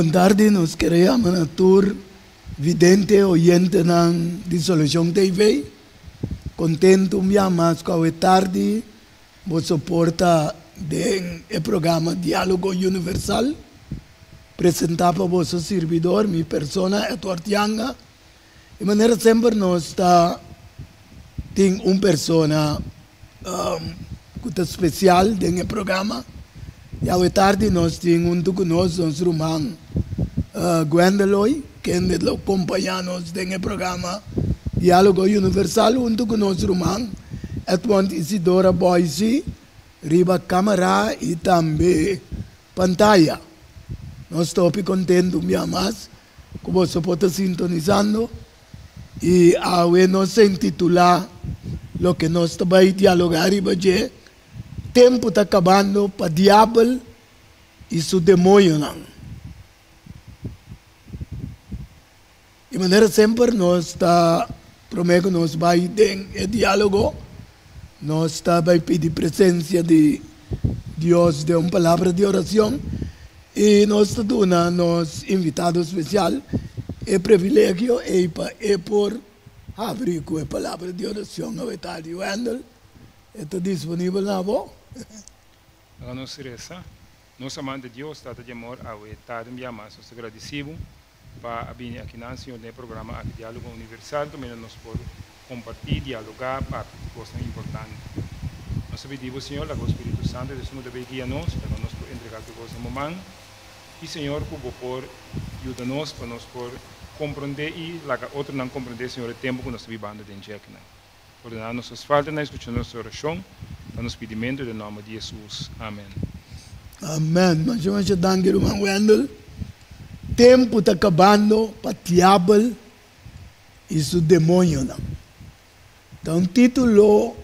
Bon tardi, nos kere yama na tur vidente oyentenan di Solucion TV. Contento un bia mas cu awe tardi boso por ta den e programa Dialogo Universal, presenta pa boso sirbidor, mi persona Edward Yanga. Di manera semper nos ta tin un persona ku ta spesial den e programa. I awe tardi nos tin huntu ku nos nos ruman Gwendeloy kende lo kompañá nos den e programa Diálogo Universal huntu ku nos ruman Edmond Isidora Boysie riba kamara i tambe pantaya. Nos ta hopi kontentu un bia mas ku boso por ta sintonisando i awe nos a intitulá loke nos ta bai dialogá riba dje, Tempu ta kabando pa Diabel i su demoñonan. Di manera semper nos ta promé ku nos bai den e diálogo nos ta bai pidi presensia di Dios den un palabra di oracion y nos ta duna nos invitado special e privilegio ey pa e por habri cu e palabra di oracion awe tardi. Wendell, e ta disponibel na bo? Laga nos resa. Nos amante Dios, Tata di amor, awe tardi un bia mas nos ta gradeci bo pa a bini akinan, Señor, den e programa aki Dialogo Universal kaminda nos por kompartí, dialogá, papia di kosnan importante. Nos ta pidi bo, Señor, laga bo Spiritu Santu di esun ku ta bay guia nos, laga nos por entregá tur kos den bo man i, Señor, ku bo por yuda nos pa nos por komprondé i laga otronan komprondé, Señor, e tempu ku nos ta bibando den dje akinan. Pordoná nos faltanan i skucha nos orashon, ta nos pidimentu den nòmber di Hesus. Amen. Amen. Masha masha danki ruman Wendell. Tempu ta kabando pa diabel i su demoñonan. Ta un titulo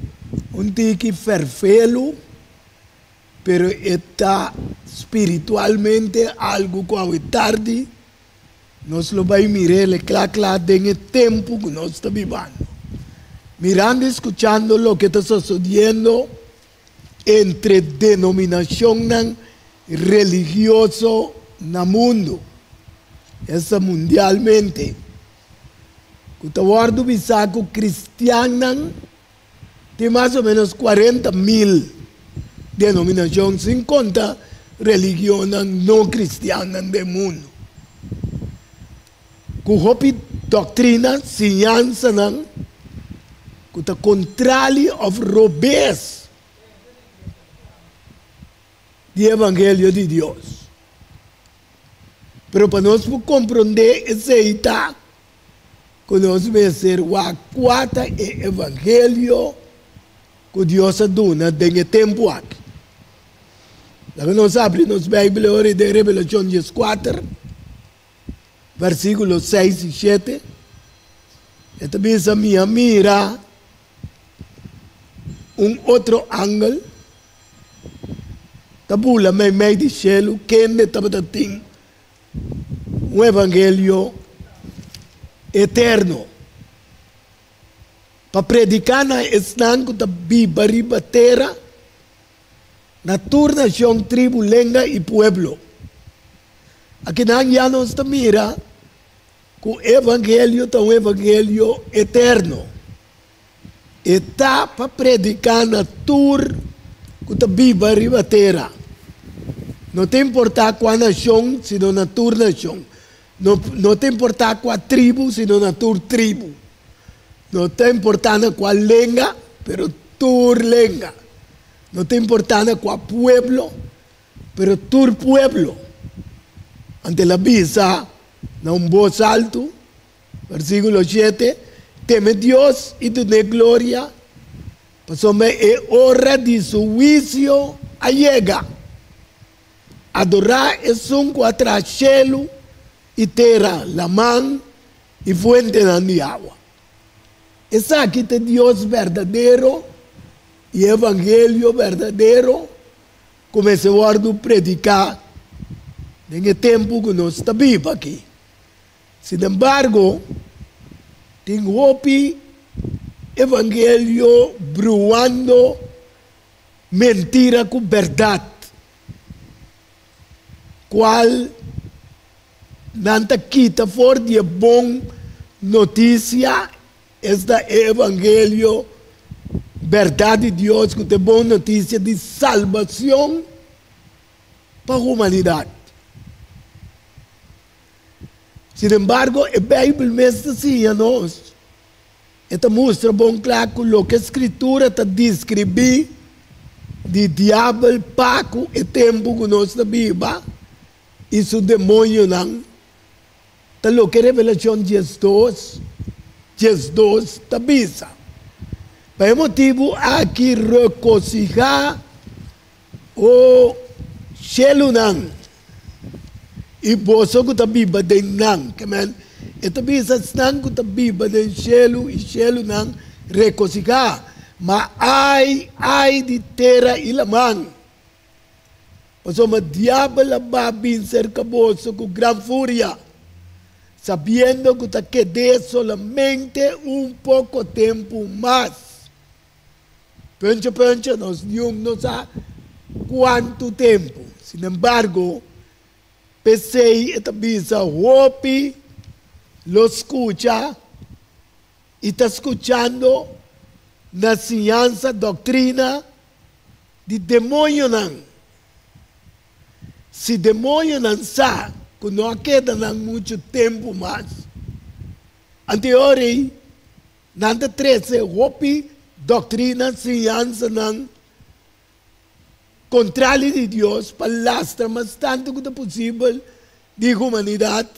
un tiki ferfelu, pero e ta spiritualmente algu ku awe tardi Nos lo bai mir'el kla kla den e tempu ku nos ta bibando. Mirando i skuchando loke ta sosodiendo entre denominashonnan religioso na mundu, esta mundialmente, ku ta wòrdu bisá ku kristiannan tin mas o ménos 40.000 denominashon, sin konta religionnan no kristiannan den mundu, ku hopi doktrina, siñansanan ku ta kontrali òf robes di evangelio di Dios. Pero pa nos por komprondé esei ta ku nos mester wak kua ta e evangelio ku Dios a duna den e tempu aki. Laga nos abri nos Beibel ora den Revelashon 14, versíkulo 6 i 7. E ta bisa, Mi a mira un otro angel ta bula meimei di shelu, kende tabata tin un evangelio eterno pa prediká na esnan ku ta biba riba tera, na tur nashon, tribu, lenga i pueblo. Akinan ya nos ta mira ku evangelio ta un evangelio eterno. E ta pa prediká na tur ku ta biba riba tera. No ta importá kua nashon, sino na tur nashon. No, no ta importá kua tribu, sino na tur tribu. No ta importá na kua lenga, pero tur lenga. No ta importá na kua pueblo, pero tur pueblo. Anto el a bisa na un bos altu, Versíkulo shete, Teme Dios i dun'é gloria, pasobra e ora di su huisio a yega. Adorá esun ku a traha shelu i tera, laman i fuentenan di awa. Esaki ta e Dios berdadero i e evangelio berdadero ku mester wòrdu prediká den e tempu ku nos ta biba aki. Sinembargo, tin hopi evangelio bruando mentira ku bèrdat, kual Nan ta kita for di e bon notisia, esta e evangelio, bèrdat di Dios ku ta e bon notisia di salbashon pa humanidat. Sinembargo, e Beibel mes ta siña nos, e ta mustra bon kla ku loke Skritura ta deskribí di Diabel pa ku e tempu ku nos ta biba i su demonionan ta loke Revelashon diesdos, 12 ta bisa. Pa e motibu aki rekosihá, o shelunan, i boso ku ta biba den nan. Ke men, e ta bisa esnan ku ta biba den shelu i shelunan rekosihá. Ma ai, ai di tera i laman! Pasobra diabel a ba bin serka boso ku gran furia, sabiendo ku ta ked'é solamente un poko tempu mas. Puncha puncha, nos niun no sa kuantu tempu. Sinembargo, p'esei e ta bisa hopi lo skucha i ta skuchando na siñansa, doktrina, di demoñonan. Si demoñonan sa ku no a keda nan muchu tempu mas, anto e ora ei nan ta trese hopi doktrina, siñansanan kontrali di Dios pa lastra mas tantu ku ta posibel di humanidat,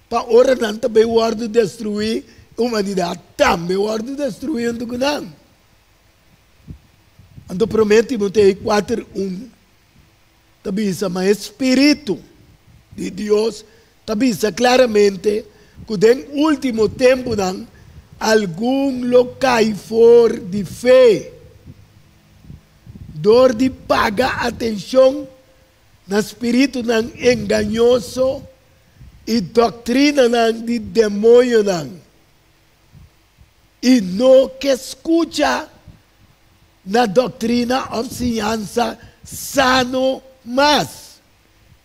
pa ora nan ta bai wòrdu destruí, humanidat tambe wòrdu destruí huntu ku nan. Anto Promé Timoteo kuater un ta bisa ma e spiritu di Dios ta bisa klaramente ku den último tempunan algun lo kai for di fe dor di paga atenshon na spiritunan engañoso i doktrinanan di demoñonan. I no ke skucha na doktrina òf siñansa sano mas.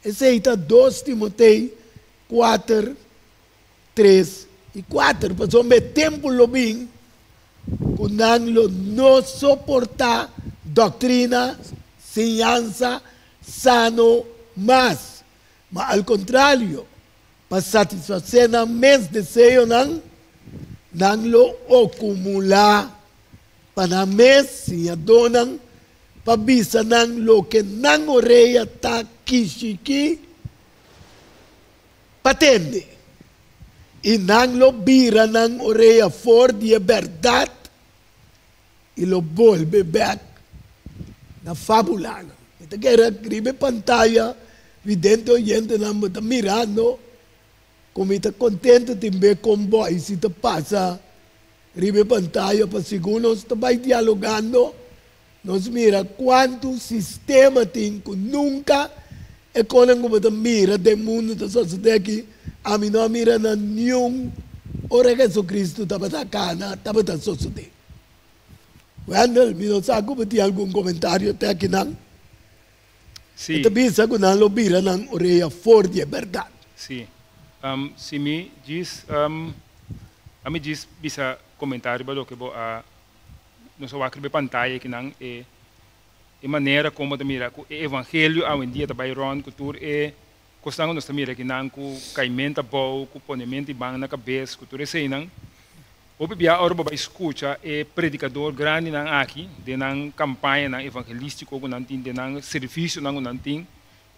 Esei ta dos Timotei kuater, tres i kuater. Pasobra e tempu lo bin ku nan lo no soportá doktrina, siñansa, sano mas, ma al kontrario, Pa satisfasé nan mes deseonan, nan lo okumulá pa nan mes siñadónan pa bisa nan loke nan orea ta kishikí pa tende, i nan lo bira nan orea for di e bèrdat i lo bolbe bèk na fábulanan. Mi ta kere riba e pantaya vidente oyentenan bo ta mirando ku mi ta kontentu tin be kon Boise ta pasa riba e pantaya pa segun nos ta bai dialogando nos mira kuantu sistema tin ku nunka e konan ku bo ta mira den mundu ta sosode aki ami no a mira na niun ora Jesucristo tabata kana tabata sosode. Wendell, mi no sa ku bo tin algun komentario te akinan. Sí. E ta bisa ku nan lo bira nan orea for di e bèrdat. Sí. Si mi djis, ami djis bisa komentario riba loke bo a, nos a wak riba e pantaya akinan, e e manera kon bo ta mira ku e evangelio awendia ta bai rònt ku tur e kosnan ku nos ta mira akinan, ku kaimenta abou, ku ponemento di man na kabes, ku tur eseinan. Hopi bia ora bo bai skucha e predikador grandinan aki den nan kampañanan evangelístiko ku nan tin, den nan servisionan ku nan tin,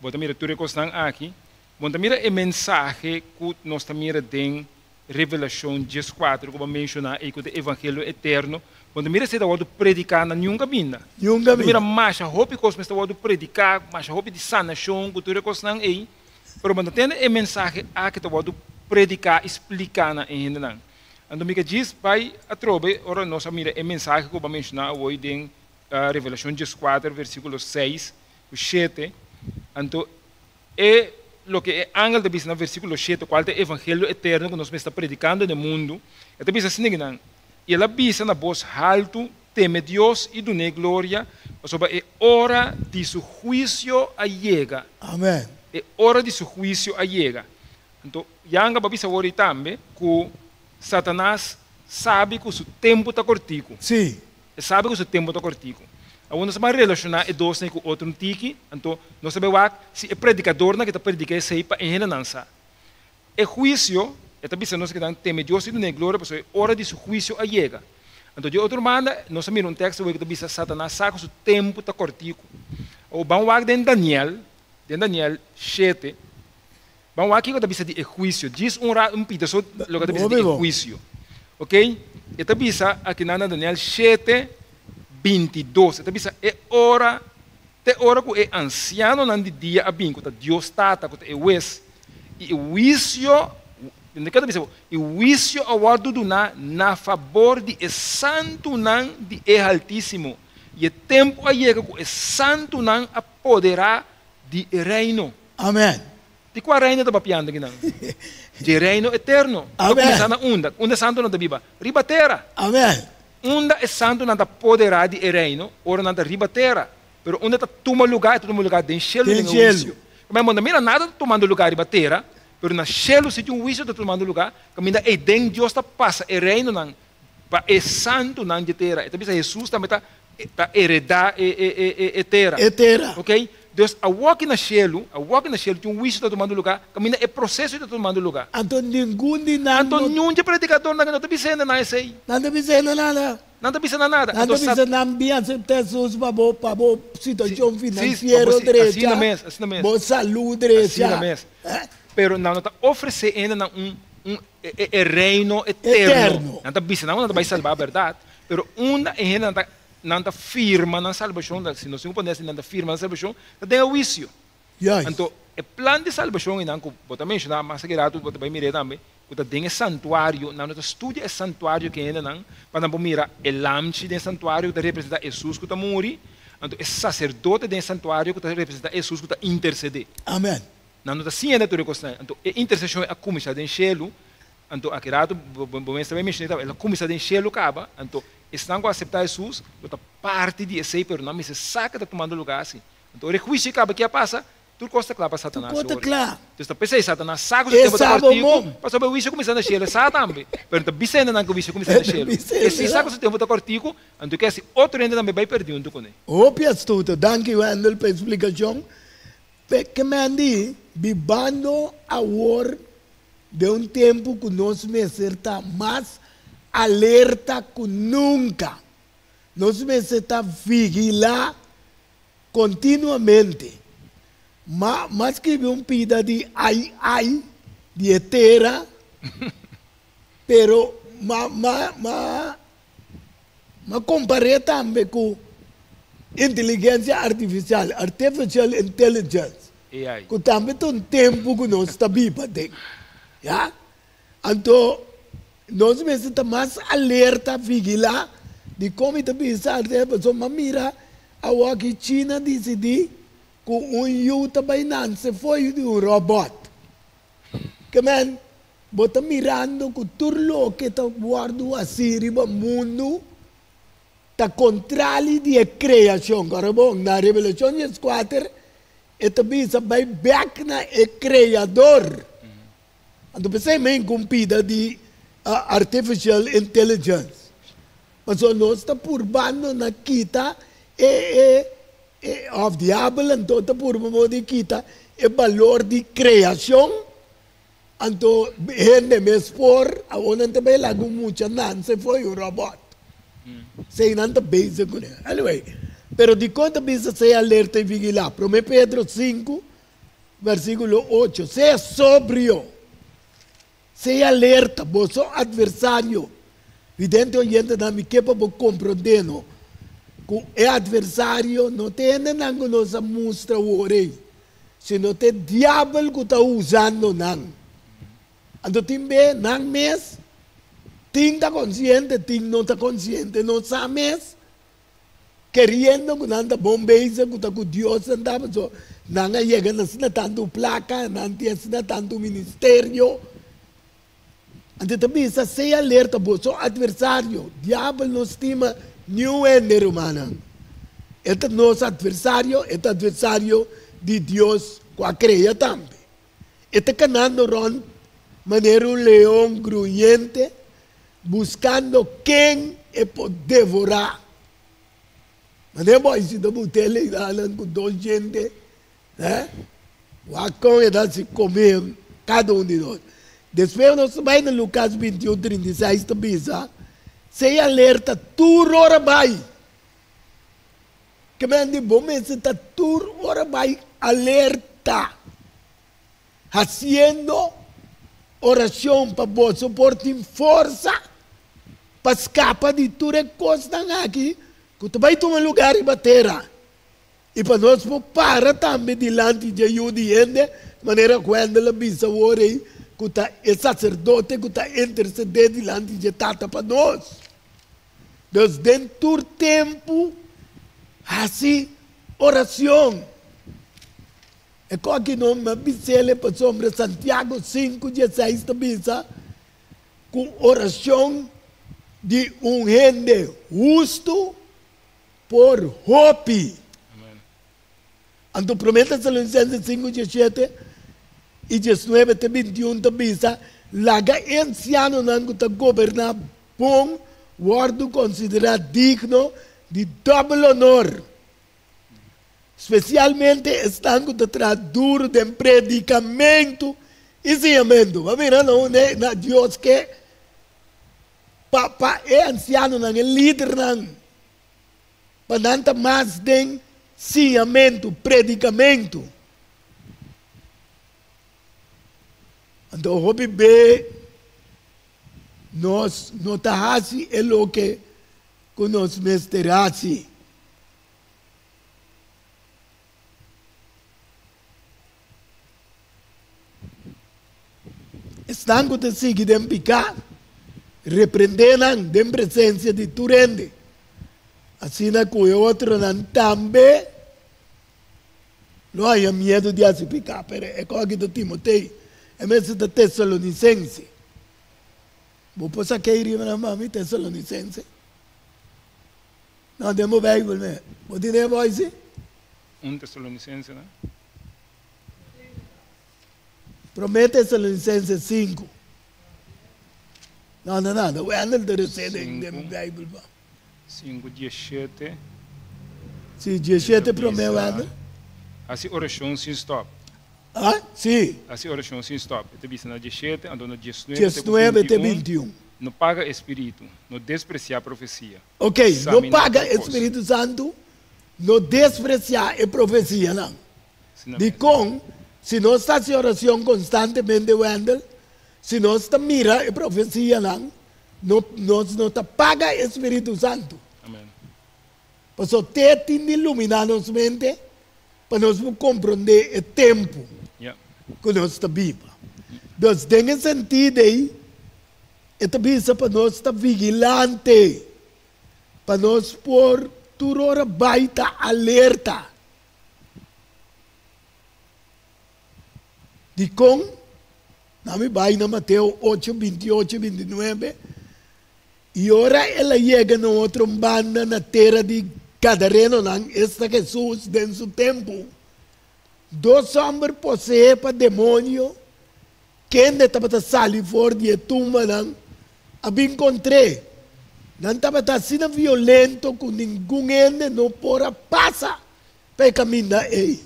bo ta mira tur e kosnan aki. Bo ta mira e mensahe ku nos ta mira den Revelashon dieskuater ku bo a menshoná ei ku ta e evangelio eterno. Bo ta mira esei ta wòrdu prediká na niun kaminda. Niun Bo ta mira kaminda. masha hopi kos mester wòrdu prediká, masha hopi di sanashon ku tur e kosnan ei, pero bo no tende e mensahe aki ta wòrdu prediká i spliká na e hendenan. Anto mi ke djis bai atrobe ora nos a mira e mensahe ku bo a menshoná awor den Revelashon dieskuater versíkulo seis ku shete. Anto e loke e angel ta bisa na versíkulo shete, kual ta e evangelio eterno ku nos mester ta predikando den mundu, e ta bisa asina kinan, I el a bisa na bos haltu, Teme Dios i dun'é gloria, pasobra e ora di su huisio a yega. Amen. E ora di su huisio a yega. Anto, Yanga bo a bisa wor tambe ku Satanas sabi ku su tempu ta kòrtiku. Sí. E sabi ku su tempu ta kòrtiku. Awor nos ta ban relashoná e dosnan ku otro un tiki, anto nos ta bai wak si e predikadornan ku ta prediká esei pa e hendenan sa. E huisio, e ta bisa nos kinan teme Dios i dun'é gloria pasobra e ora di su huisio a yega. Anto di otro banda, nos a mira un teksto ku ta bisa Satanas sa ku su tempu ta kòrtiku. Awor ban wak den Daniel, den Daniel shete, Ban wak kiko ta bisa di e huisio. Djis un rat, un pita so loke ta bisa di e huisio. Ok? E ta bisa akinan na Daniel shete, 22. E ta bisa e ora, te ora ku e ansianonan di dia a bin, ku ta Dios Tata, ku ta e Hues, i e huisio, tende ke ta bisa bo? E huisio a wòrdu duná na fabor di e santunan di e Haltísimo, i e tempu a yega ku e santunan a poderá di e reino. Amen. Di kua reino ta papiando akinan? Dje reino eterno. Ta Amen. kuminsá na unda? Unda e santunan ta biba? Riba tera. Amen. Unda e santunan ta poderá di e reino? Ora nan ta riba tera. Pero unda ta tuma lugá? E ta tuma lugá den shelu, Den den e shelu. huisio. Kamba bo no mira nada ta tumando lugá riba tera, pero na shelu si tin un huisio ta tumando lugá, kaminda eiden Dios ta pasa e reinonan pa e santunan dje tera. E ta bisa Hesus tambe ta ta heredá e e e e e tera. E tera. Ok? Dus awor ki na shelu, awor ki na shelu tin un huisio ta tumando lugá, kaminda e proseso ta tumando lugá. Anto ningun di nan Anto no. niun dje predikadornan no ta bisa hende nan esei. Nan ta bisa hende nada. Nan ta bisa nan nada. Nan Anto ta sa. bisa nan bin aseptá Hesus pa bo pa bo situashon Si, si, pa bo finansiero si, asina drecha, mes, asina mes. bo salú Asina drecha. mes. Eh? Pero nan no ta ofresé hende nan un un e e reino eterno. Eterno. Nan ta bisa nan ku nan ta bai salbá bèrdat, pero unda e hendenan ta nan ta firma nan salbashon, si nos tin ku pone asina, nan ta firma nan salbashon, ta den e huisio. Juist. Anto, e plan di salbashon einan ku bo ta menshoná mas aki ratu, bo ta bai mir'é tambe, ku ta den e santuario, nan no ta studia e santuario ku e hendenan, pa nan por mira e lamchi den e santuario ku ta representá Hesus ku ta muri, anto e saserdote den e santuario ku ta representá Hesus ku ta intersedé. Amen. Nan no ta siña na tur e kosnan. Anto e interseshon a kuminsá den shelu. Anto aki ratu bo mester bai menshoná tabata, el a kuminsá den shelu kaba. Anto esnan ku a aseptá Hesus lo ta parti di esei, pero nan mester sa ke ta tumando lugá asi. Anto ora e huisio kaba, ke a pasa? Tur kos ta kla pa Tur Satanas kos ta ora. kla. Entonces ta p'esei Satanas sa ku su E tempu ta sa bo kòrtiku, mon. pasobra e huisio kuminsá na shelu, e sa tambe. Pero no ta bisa hende nan ku huisio kuminsá E na ta shelu. bisa E hende si sa nan. ku su tempu ta kòrtiku, anto ke hasi otro hende tambe bai pèrdí huntu kuné. Hopi astuto. Danki Wendel pa e splikashon. P'e mendi bibando awor den un tempu ku nos mester ta mas alerta ku nunka. Nos mester ta vigilá kontinuamente. Ma m'a skribi un pida di ai ai di e tera, pero m'a m'a m'a M'a kompar'é tambe ku inteligensia artifisial, artificial intelligence, AI. ku tambe ta un tempu ku nos ta biba den. Ya. Anto nos mester ta mas alerta, vigilá di kon mi ta bisa arte, pasobra m'a mira awor ki China disidí ku un yu ta bai nanse fo'i di un robòt. Ke men, bo ta mirando ku tur loke ta wòrdu hasí riba mundu ta kontrali di e kreashon. Kòrda bon, na Revelashon dieskuater e ta bisa bai bèk na e Kreador. Anto p'esei men ku un pida di artificial intelligence. Pasobra nos ta purbando na kita e e e òf diabel anto ta purba modo di kita e balor di kreashon. Anto hende mes por, awor nan ta bay laga un mucha nanse fo'i un robot. Esei nan ta bezig kuné. Anyway, pero dikon ta bisa sea alerta i vigilá? Promé Pedro sinku, versíkulo ocho, Sea sobrio, sea alerta, boso atversario. Vidente oyentenan, mi ke pa bo komprondé no, ku e atversario no ta e hendenan ku nos a mustra awor ei. Sino ta e diabel ku ta usando nan. Anto tin be nan mes tin ta konsiente, tin no ta konsiente, no sa mes, keriendo ku nan ta bon bezig, ku ta ku Dios nan ta, pasobra nan a yega na asina tantu plaka, nan tin asina tantu ministerio. Anto ta bisa, Sea alerta, boso atversario, diabel no stima niun hende, rumannan. E ta nos atversario, e ta atversario di Dios ku a krea tambe. E ta kanando rònt. manera un leon gruñente, buskando ken e por devorá. Manera bo a hasi bo tele ku dos djente, eh? Wak kon e ta hasi kome kada un di nos. Despues nos ta bai na Lukas 21, 36 ta bisa, Sea alerta tur ora bai. Ke men di bo mester ta tur ora bai alerta, hasiendo orashon pa boso por tin forsa pa skapa di tur e kosnan aki ku ta bai tuma lugá riba tera, i pa nos por para tambe dilanti dje Yu di hende, manera Wendel a bisa awor ei, ku ta e saserdote ku ta intersedé dilanti dje Tata pa nos. Dus den tur tempu hasi oracion. E koki no a bis'el pasobra Santiago sinku dieseis ta bisa ku oracion di un hende hustu por hopi. Anto Promé Tesalonicenses sinku diesshete i diesnuebe te bintiun ta bisa, Laga e ansianonan ku ta goberná bon wòrdu konsiderá digno di dòbel onor, spesialmente esnan ku ta traha duru den predikamentu i siñamentu. Bo a mira na unda na Dios ke pa pa e ansianonan, e lidernan, Pa nan ta mas den siñamentu, predikamentu. Anto hopi be nos no ta hasi e loke ku nos mester hasi. Esnan ku ta sigui den piká, reprendé nan den presensia di tur hende, asina ku e otronan tambe lo haña miedu di hasi piká. Pero e kos aki ta Timoteo, e mester ta Tesalonisense. Bo por sa kei riba nan mami Tesalonisense? No, den bo Beibel me. Bo tin e boisi? Un Tesalonisensenan. Promé Tesalonisenses sinku. No, no, no, no, Wendel ta resé den den Beibel pa. Sinku dieshete. Si, dieshete promé, Wendel. Hasi orashon sin stòp. Ah, si. Hasi orashon sin stòp. E ta bisa na dieshete, anto na diesnuebe te ku bintiun. No paga e spiritu, no despresiá profesia. Ok, no paga e spiritu santu, no despresiá e profesianan. Dikon? Si nos ta hasi orashon konstantemente, Wendell, si nos ta mira e profesianan, no, nos no ta paga e spiritu santu. Pasobra te tin di luminá nos mente pa nos por komprondé e tempu ku nos ta biba. Dus den e sentido ei, E ta bisa pa nos ta vigilante, pa nos por tur ora bai ta alerta. Dikon? Na mi bai na Mateo ocho, binti ocho i binti nuebe, I ora el a yega na un otro banda na tera di Gadarenonan, esta Hesus den su tempu, dos hòmber poseé pa demonio, Kende tabata sali for di e tumbanan a bin kontr'é. Nan tabata asina violento ku ningun hende no por a pasa pa e kaminda ei.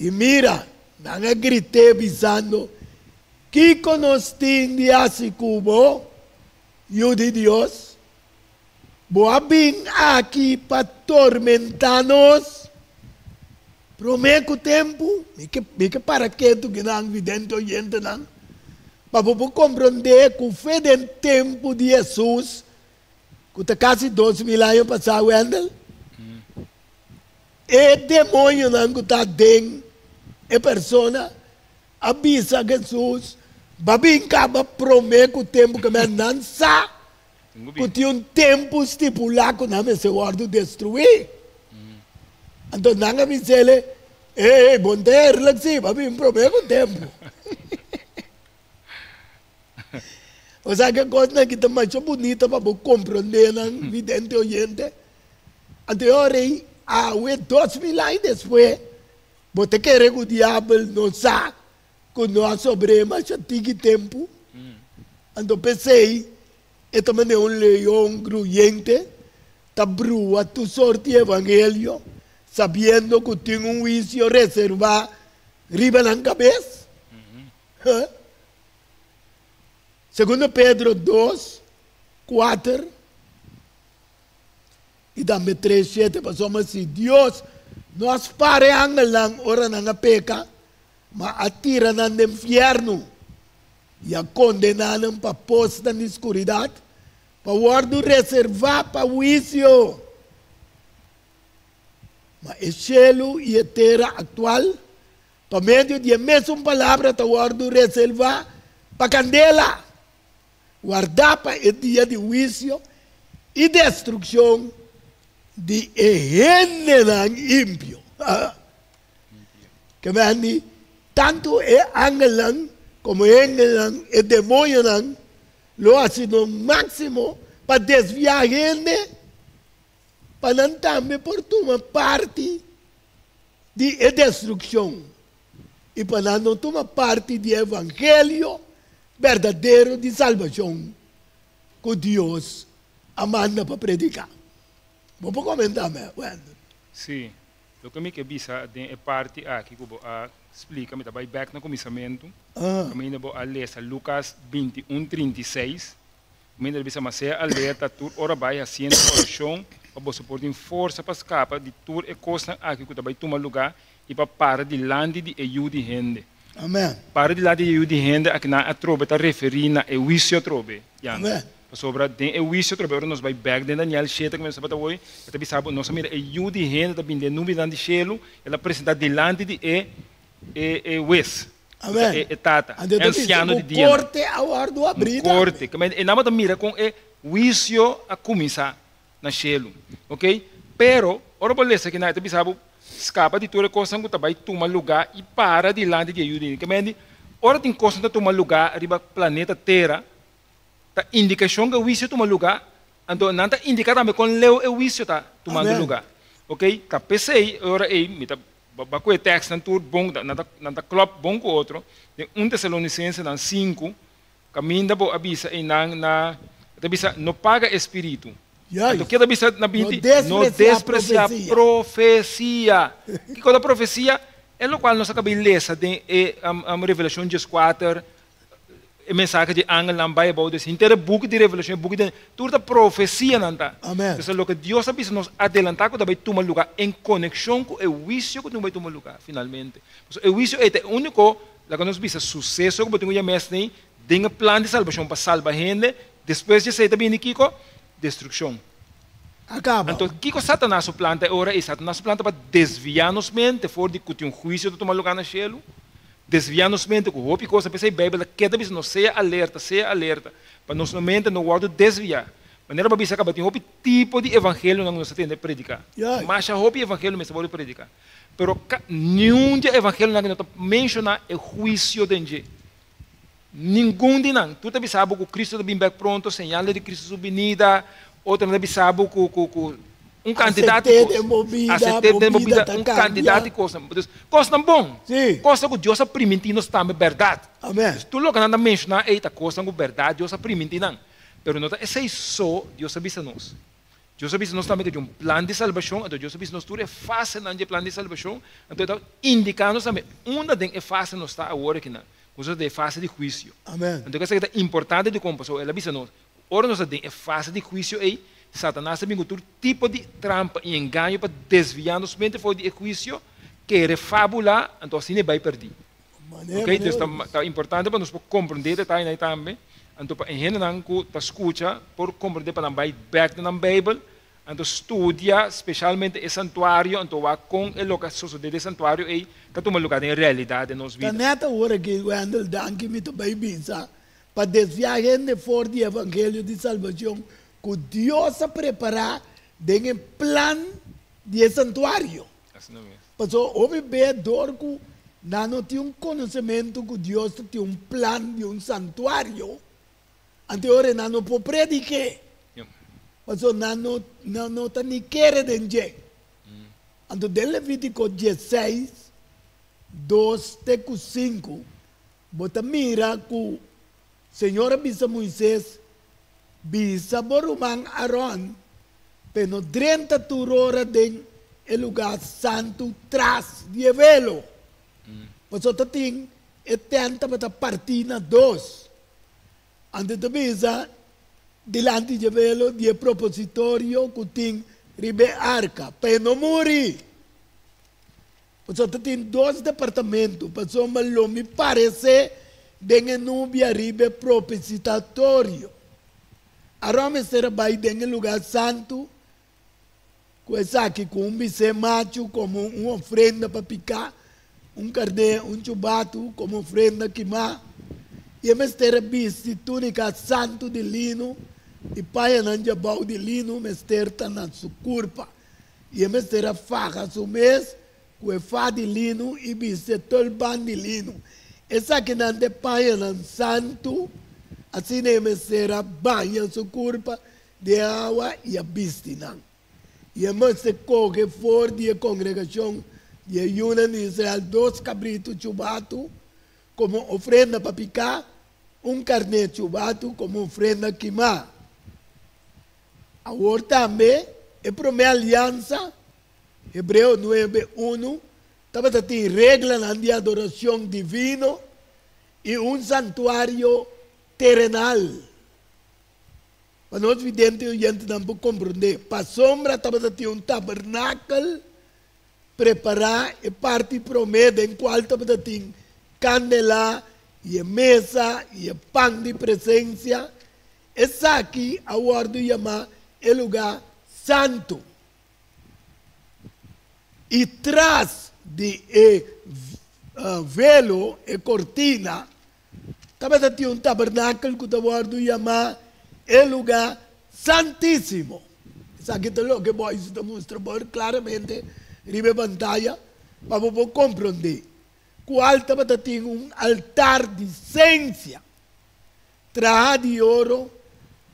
I mira, nan a grit'é bisando, Kiko nos tin di hasi ku bo, Yu di Dios? Bo a bin aki pa tormentá nos? Promé ku tempu, mi ke mi ke para ketu ku nan vidente oyentenan, pa bo por komprondé ku fe den tempu di Hesus, ku ta kasi 2000 aña pasá, Wendell, e demoñonan ku ta den e persona a bisa Hesus, Bo a bin kaba promé ku tempu, ke men nan sa ku tin un tempu stipulá ku nan mester wòrdu destruí. Anto nan a bis'el, Ey, bo no ta eerlijk sí, bo a bin promé ku tempu. Bo sa ke kosnan aki ta masha bunita pa bo komprondé nan, vidente oyente. Anto e ora ei, awe 2000 aña despues, bo ta kere ku diabel no sa. ku no a sobr'é masha tiki tempu. Anto p'esei e ta manera un leon gruyente ta brua tur sorti evangelio, sabiendo ku tin un huisio reservá riba nan kabes. Segundo Pedro dos, kuater i tambe tres, shete, pasobra si Dios no a spara e angelnan ora nan a peka, ma a tira nan den fièrnu i a kondená nan pa posnan di skuridat, pa wòrdu reservá pa huisio. Ma e shelu i e tera aktual, pa medio di e mesun palabra ta wòrdu reservá pa kandela, wardá pa e dia di huisio i destrukshon di e hendenan impio. Ke mandi tantu e angelnan komo e hendenan, e demoñonan, lo hasi nan máksimo pa desviá hende pa nan tambe por tuma parti di e destrukshon i pa nan no tuma parti di e evangelio berdadero di salbashon ku Dios a manda pa prediká. Bo por komentá, Wendel? Sí. Loke mi ke bisa den e parti aki ku bo a splika, mi ta bai bèk na kuminsamentu, kaminda bo a lesa Lukas 21, 36, kaminda ta bisa, Ma sea alerta tur ora bai hasiendo orashon pa boso por tin forsa pa skapa di tur e kosnan aki ku ta bai tuma lugá i pa para dilanti di e Yu di hende. Amen. Para dilanti di e Yu di hende akinan atrobe ta referí na e huisio atrobe, Jan. Amen. Pasobra den e huisio atrobe ora nos bai bèk den Daniel shete ku mi tabata woi, e ta bisa bo, nos a mira e Yu di hende ta bini den nubinan di shelu, el a presentá dilanti di e e e hues, ku ta Amen. e e Tata, Anto e e ta bisa ansiano ku di dianan. korte a wòrdu Un abrí tambe. korte. Ke men e nan tabata mira kon e huisio a kuminsá na shelu. Ok? Pero, ora bo lesa kinan, e ta bisa bo, Skapa di tur e kosnan ku ta bai tuma lugá i para dilanti di e Yu di Hende. Ke men di, ora tin kosnan ta tuma lugá riba planeta Tera, ta indikashon ku e huisio tuma lugá, anto nan ta indiká tambe kon leu e huisio ta tumando Amen. lugá. Ok? Ta p'esei, e ora ei, mi ta ba ku e tèkstnan tur bon, nan ta nan ta klòp bon ku otro, den un Tesalonisensenan sinku, Kaminda bo a bisa einan na, e ta bisa, no paga e spiritu. Anto Juist. ke ta bisa na No binti? No despresiá despresiá profesia. profesia. Kiko ta profesia? E lokual nos a kaba di lesa den e Revelashon dieskuater, e mensahe di angelnan bai abou. Dus henter e buki di Revelashon, e buki di tur ta profesianan ta. Amen. Dus loke Dios a bisa nos adelantá ku ta bai tuma lugá en konekshon ku e huisio ku tin ku bai tuma lugá finalmente. Pasobra e huisio ei ta e úniko Laga nos bisa suseso ku bo tin ku yama esei den e plan di salbashon pa salba hende, despues di esei ta bini kiko? Destrukshon. Akaba. Anto kiko Satanas su plan ta e ora ei? Satanas su plan ta pa desviá nos mente for di ku tin un huisio ta tuma lugá na shelu, desviá nos mente ku hopi kos. P'esei Beibel ta keda bisa nos sea alerta, sea alerta, pa nos mente no wòrdu desviá. Manera bo a bisa kaba tin hopi tipo di evangelionan ku nos ta tende prediká. Masha hopi evangelio mester wòrdu prediká. Pero ka niun di e evangelionan aki no ta menshoná e huisio den dje. Ningun di nan. Tur ta bisa bo ku Kristu ta bin bèk pronto, señalnan di Kristu su binida, otronan ta bisa bo ku ku ku un kantidat di Asept'é kos. den bo bida, Asept'é bo den bo bida bida, ta un kantidat kambia. di kosnan. Dus, kosnan bon. Sí. Kosnan ku Dios a primintí nos tambe bèrdat. Amèn. Dus tur loke nan ta menshoná ei ta kosnan ku bèrdat Dios a primintí nan. Pero no ta esei so Dios a bisa nos. Dios a bisa nos tambe ku tin un plan di salbashon, anto Dios a bisa nos tur e fasenan di e plan di salbashon, anto e ta indiká nos tambe unda den e fase nos ta awor akinan, ku nos ta den e fase di huisio. Amen. Anto esaki ta importante dikon, pasobra el a bisa nos, ku ora nos ta den e fase di huisio ei, Satanas ta bin ku tur tipo di trampa i engaño pa desviá nos mente for di e huisio, kere fabulá, anto asina e bai pèrdí. Ok, dus ta ta importante pa nos por komprendé e detayenan ei tambe, anto pa e hendenan ku ta skucha por komprendé pa nan bai bèk na nan Beibel, anto studia speshalmente e santuario, anto wak kon e loke a sosodé den e santuario ei ta tuma lugá den e realidat den nos Ta bida. nèt awor aki, Wendell, danki mi ta bai bisa pa desviá hende for di evangelio di salbashon ku Dios a prepará den e plan di e santuario. Asina mes. Pasobra hopi bes dor ku nan no tin un konosementu ku Dios ta tin un plan di un santuario, anto e ora nan no por predik'é, pasobra nan no nan no ta ni kere den dje. Anto den Levítiko diesseis, dos te ku sinku, Bo ta mira ku Señor a bisa Moises, Bisa bo ruman Aron p'e no drenta tur ora den e lugá santu tras di e velo, pasobra ta tin e tènt tabata partí na dos. Anto ta bisa dilanti dje velo di e propositorio ku tin riba e arka, pa e no muri. Pasobra ta tin dos departamento, pasobra lo mi paresé den e nubia riba e propisitatorio. Aron mester a bai den e lugá santu ku esaki, ku un bisé machu komo un ofrenda pa piká, un karné, un chubatu komo ofrenda kimá, i e mester a bisti túnika santu di lino, i pañanan djabou di lino mester ta na su kurpa. I e mester a faha su mes ku e fa di linu i bisti e tulban di linu. Esakinan ta e pañanan santu, asina e mester a baña su kurpa den awa i a bisti nan. I e mester kohe for di e kongregashon di e yunan di Israel dos kabritu chubatu komo ofrenda pa piká, un karné chubatu komo ofrenda kimá. Awor tambe e promé aliansa, Hebreo nuebe, unu, tabata tin reglanan di adorashon divino i un santuario terenal. Pa nos vidente i oyentenan por komprondé, pasobra tabata tin un tabernakel prepará, e parti promé den kual tabata tin kandelá i e mesa i e pan di presensia, Esaki a wòrdu yamá e lugá santu. I tras di e velo, e kortina, tabata tin un tabernakel ku ta wòrdu yamá e lugá santísimo. Esaki ta loke Boyce ta mustra bo klaramente riba e pantaya pa bo por komprondé. Kual tabata tin un altar di sensia. Traha di oro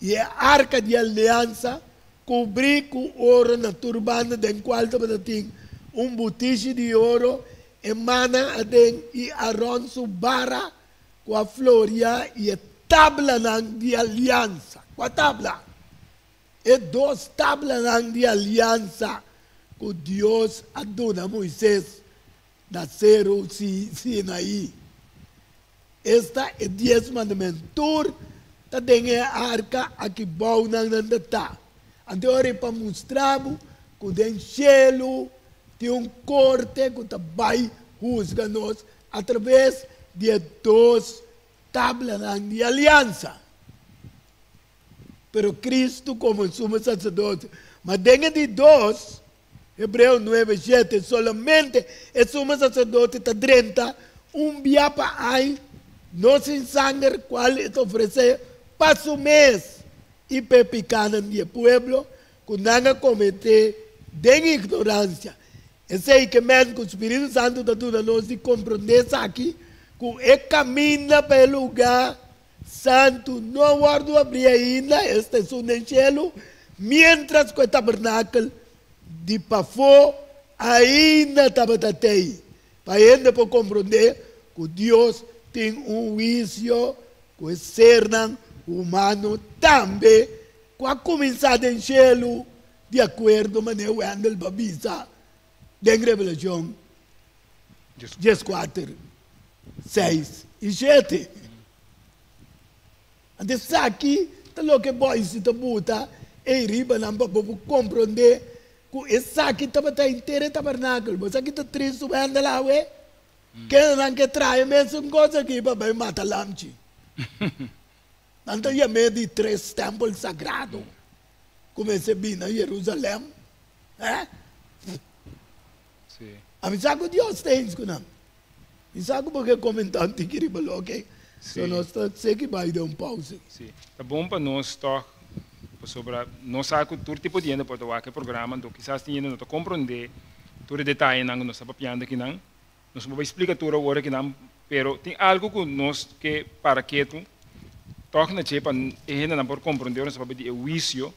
i e arka di aliansa kubrí ku oro na tur banda den kual tabata tin un butishi di oro, e mana aden i Aron su bara ku a floria i e tablanan di aliansa. Kua tabla? E dos tablanan di aliansa ku Dios a duna Moises na Seru Sinaí. Esta e dies mandamentu. Tur ta den e arka aki bou nan nan ta ta. Anto ora e pa mustra bo ku den shelu tin un korte ku ta bai husga nos atraves di e dos tablanan di aliansa. Pero Kristu komo e Sumo Saserdote. Ma den e di dos, Hebreo nuebe, shete, solamente e sumo saserdote ta drenta un bia pa ai, no sin sanger, kual e ta ofresé pa su mes i pa e pikánan di e pueblo ku nan a kometé den ignoransia. Esei ke men ku Spiritu Santu ta duna nos di komprondé esaki, ku e kaminda pa e lugá Santu no a wòrdu abrí ainda, esta esun den shelu, miéntras ku e tabernakel di pafó ainda tabata tei, pa hende por komprondé ku Dios tin un huisio ku e sernan humano tambe ku a kuminsá den shelu, di akuerdo manera Wendell ba bisa den Revelashon dieskuater, seis i shete. Anto esaki ta loke boisi ta buta ei riba nan pa bo por komprondé ku esaki tabata henter e tabernakel. Bo sa ki ta tristu Wendell awe? Kendenan ke traha e mesun kos aki pa bai mata lamchi. Nan ta yam'é di tres tèmpel sagrado ku mester bini na Jerusalèm. Eh? Sí. A mi sa ku Dios ta eens ku nan. Mi sa ku bo ke komentá un tiki riba loke, Sí. so nos ta seki bai den un pausa. Sí. Ta bon pa nos tòg, pasobra nos sa ku tur tipo di hende por ta wak e programa, anto kisas tin hende no ta komprondé tur e detayenan ku nos ta papiando akinan. Nos no por bai splika tur awor akinan, pero tin algu ku nos ke para ketu tòg na dje pa e hendenan por komprondé ora nos ta papia di e huisio.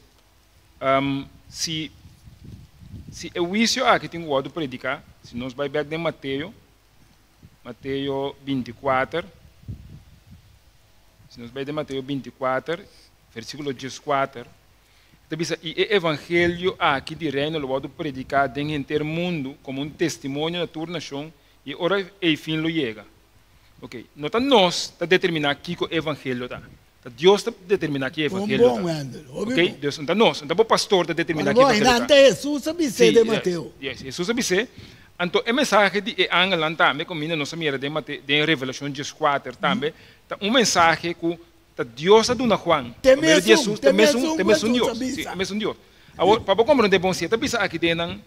Si si e huisio aki tin ku wòrdu prediká, si nos bai bèk den Mateo, Mateo 24. Si nos bai den Mateo 24, versíkulo 14, ta bisa, I e evangelio aki di reino lo wòrdu prediká den henter mundu komo un testimonio na tur nashon, i e ora ei fin lo yega. Oke, no ta nos ta determiná kiko evangelio ta. Ta Dios ta determiná ki evangelio ta. Oke, dus no ta nos, no ta bo pastor ta determiná ki evangelio ta. Anto Hesus a bis'é den Mateo. Sí, Hesus a bis'é. Anto e mensahe di e angelnan tambe, ku mina nos a mira den Mateo, den Revelashon dieskuater tambe, ta un mensahe ku ta Dios a duna Juan. Te mesun, te mesun ku Hesus a bisa. Sí, e mesun Dios. Awor, pa bo komprondé bon, si e ta bisa aki den nan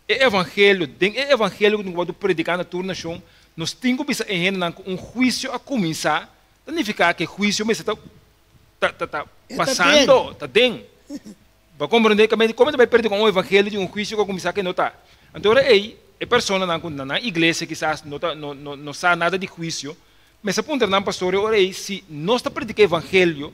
E evangelio, den e evangelio ku tin ku wòrdu prediká na tur nashon, nos tin ku bisa e hendenan ku un huisio a kuminsá, ta nifiká ku e huisio mester ta ta ta ta pasando, ta den. Bo a komprondé? Kaminda komo ta bai prediká un evangelio di un huisio ku a kuminsá ke no ta? Anto ora ei e personanan ku na nan iglesia kisas no ta no no no sa nada di huisio, mester puntra nan pastor e ora ei si nos ta prediká evangelio,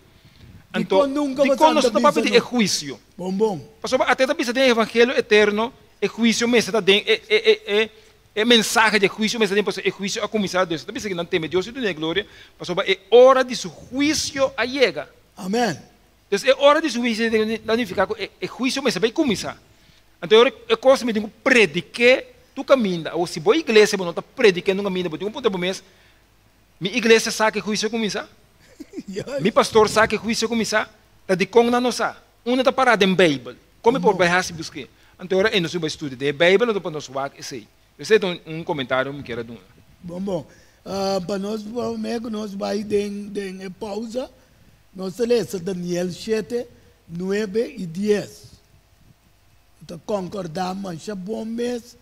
anto dikon nos no ta papia di e huisio? Bon bon. Pasobra ate ta bisa den e evangelio eterno, e huisio mester ta den e e e e e mensahe di e huisio mester ta den pasobra e huisio a kuminsá Dios ta bisa ki nan teme Dios i dun'é gloria pasobra e ora di su huisio a yega. Amen. Entonces e ora di su huisio ta nifiká ku e e huisio mester bai kuminsá. Anto e ora e kos mi tin ku prediké tur kaminda. Awor si bo iglesia bo no ta prediké nun kaminda bo tin ku puntra bo mes, Mi iglesia sa ke huisio kuminsá? Mi pastor sa ke huisio kuminsá? Ta dikon nan no sa? Unda ta pará den Beibel? Kon mi por bai hasi busk'é? Anto ora ei nos bai studia den e Beibel anto pa nos wak esei. Esei ta un komentario mi kier a duna. Bon bon. Pa nos promé ku nos bai den den e pousa, nos ta lesa Daniel shete, nuebe i dies. Bo ta konkordá masha bon mes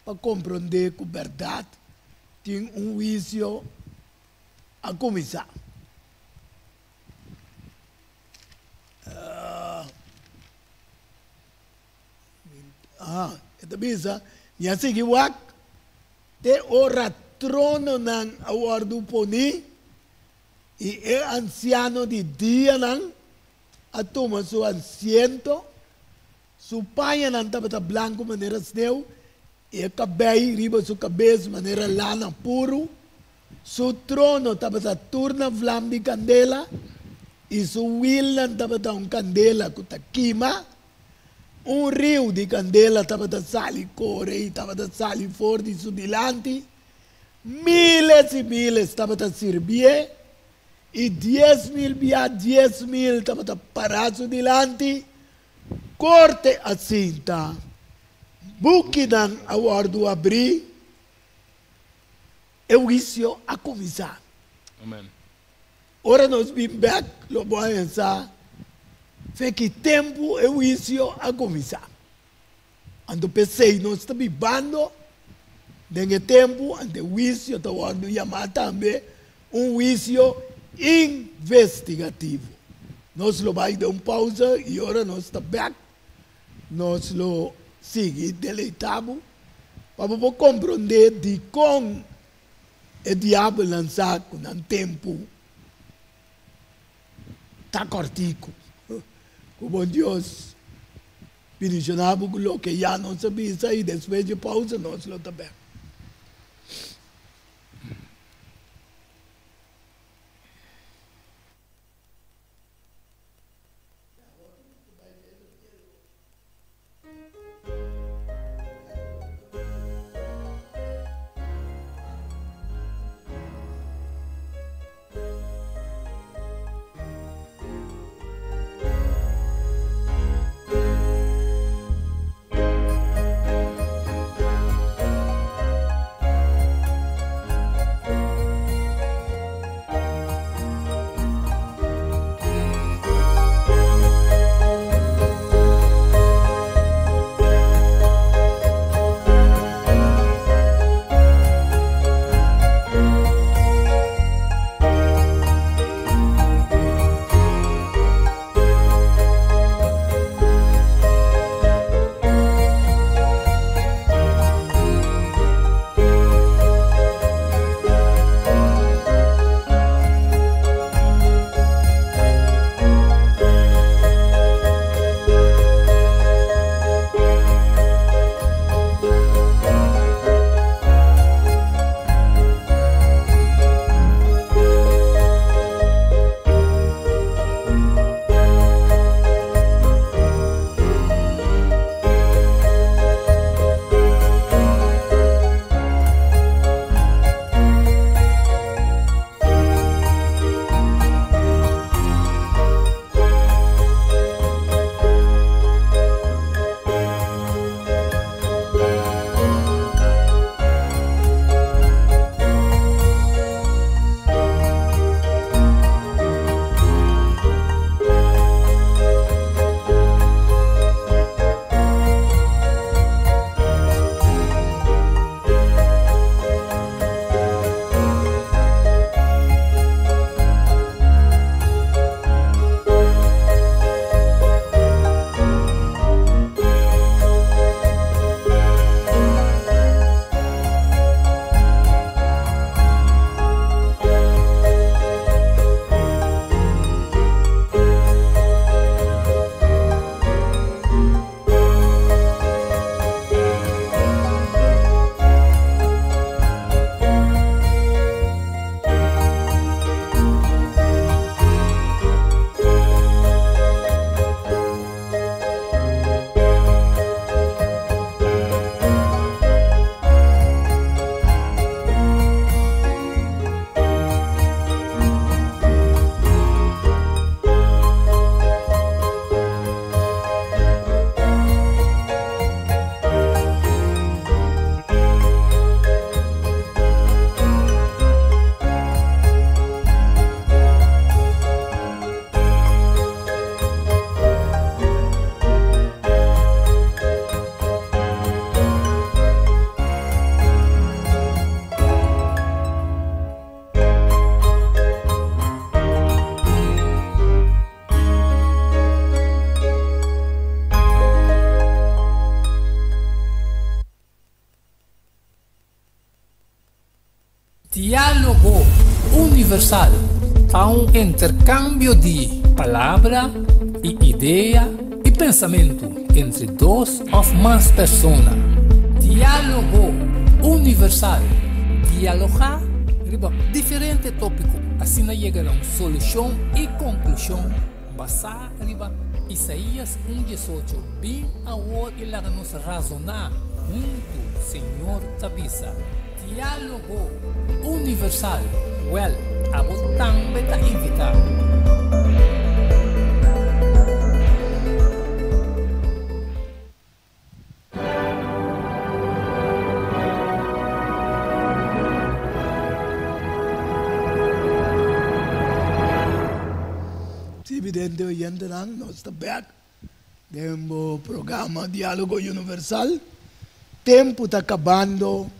pa komprondé ku bèrdat Tin un huisio a kuminsá. E ta bisa, Mi a sigui wak te ora trononan a wòrdu poní i e ansiano di dianan a tuma su asiento, su pañanan tabata blanku manera sneu E kabei riba su kabes manera lana puru, su trono tabata tur na vlam di kandela, i su wilnan tabata un kandela ku ta kima. Un riu di kandela tabata sali kore i tabata sali for di su dilanti. Miles i miles tabata sirbié, i 10,000 bia 10,000 tabata pará su dilanti. Korte a sinta, bukinan a wòrdu abrí, e huisio a kuminsá. Amen. Ora nos bin bèk lo bo a sa fe ki tempu e huisio a kuminsá. Anto p'esei nos ta bibando den e tempu ante huisio ta wòrdu yamá tambe un huisio investigativo. Nos lo bai den un pausa i ora nos ta bèk nos lo sigui deleitá bo pa bo por komprondé dikon e diabelnan sa ku nan tempu ta kòrtiku. Ku bon Dios Bendiciona bo cu loke ya nos a bisa y despues di pausa nos lo ta bek. Universal ta un interkambio di palabra i idea i pensamentu entre dos òf mas persona. Diálogo Universal, Dialogá riba diferente tópiko, asina yega na un solushon i konklushon basá riba Isaías un diesocho, Bin awor i laga nos razoná huntu, Señor ta bisa. Diálogo Universal, Wèl, abo tambe ta invitá. Sí, vidente oyentenan, nos ta bèk den bo programa Diálogo Universal. Tempu ta kabando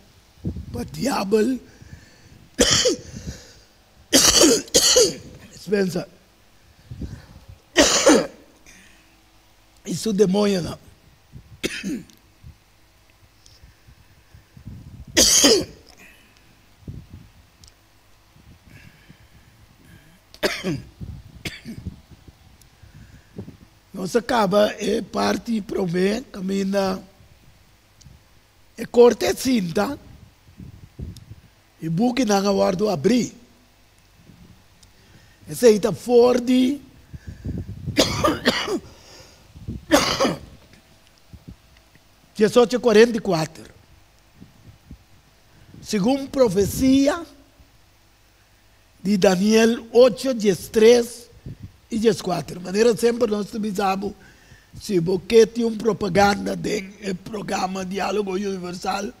pa diabel. Spencer. I su demoñonan. Nos a kaba e parti promé kaminda e korte a sinta i bukinan a wòrdu abrí. Esei ta for di 1844. Segun profesia di Daniel ocho, diestres i dieskuater. Manera semper nos ta bisa bo, si bo ke tin un propaganda den e programa Diálogo Universal,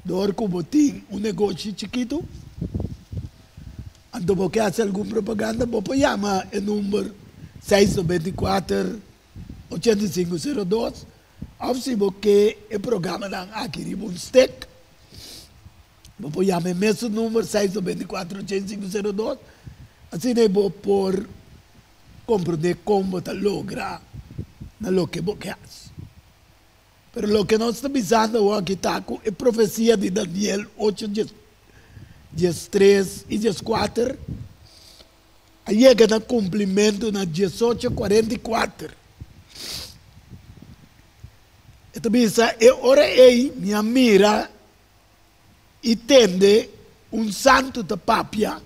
dor ku bo tin un negoshi chikitu, anto bo ke hasi algun propaganda, bo por yama e number seis 94 85 02, òf si bo ke e programanan aki riba un stek, Bo por yama e mesun number seis 94 85 02, asina bo por comprende con bo ta logra na loke bo ke haci. Pero loke nos ta bisando awor aki ta cu e profecia di Daniel ocho 13 y 14 a yega na cumplimento na diesocho 44. E ta bisa, E ora ei mi a mira i tende un santu ta papia,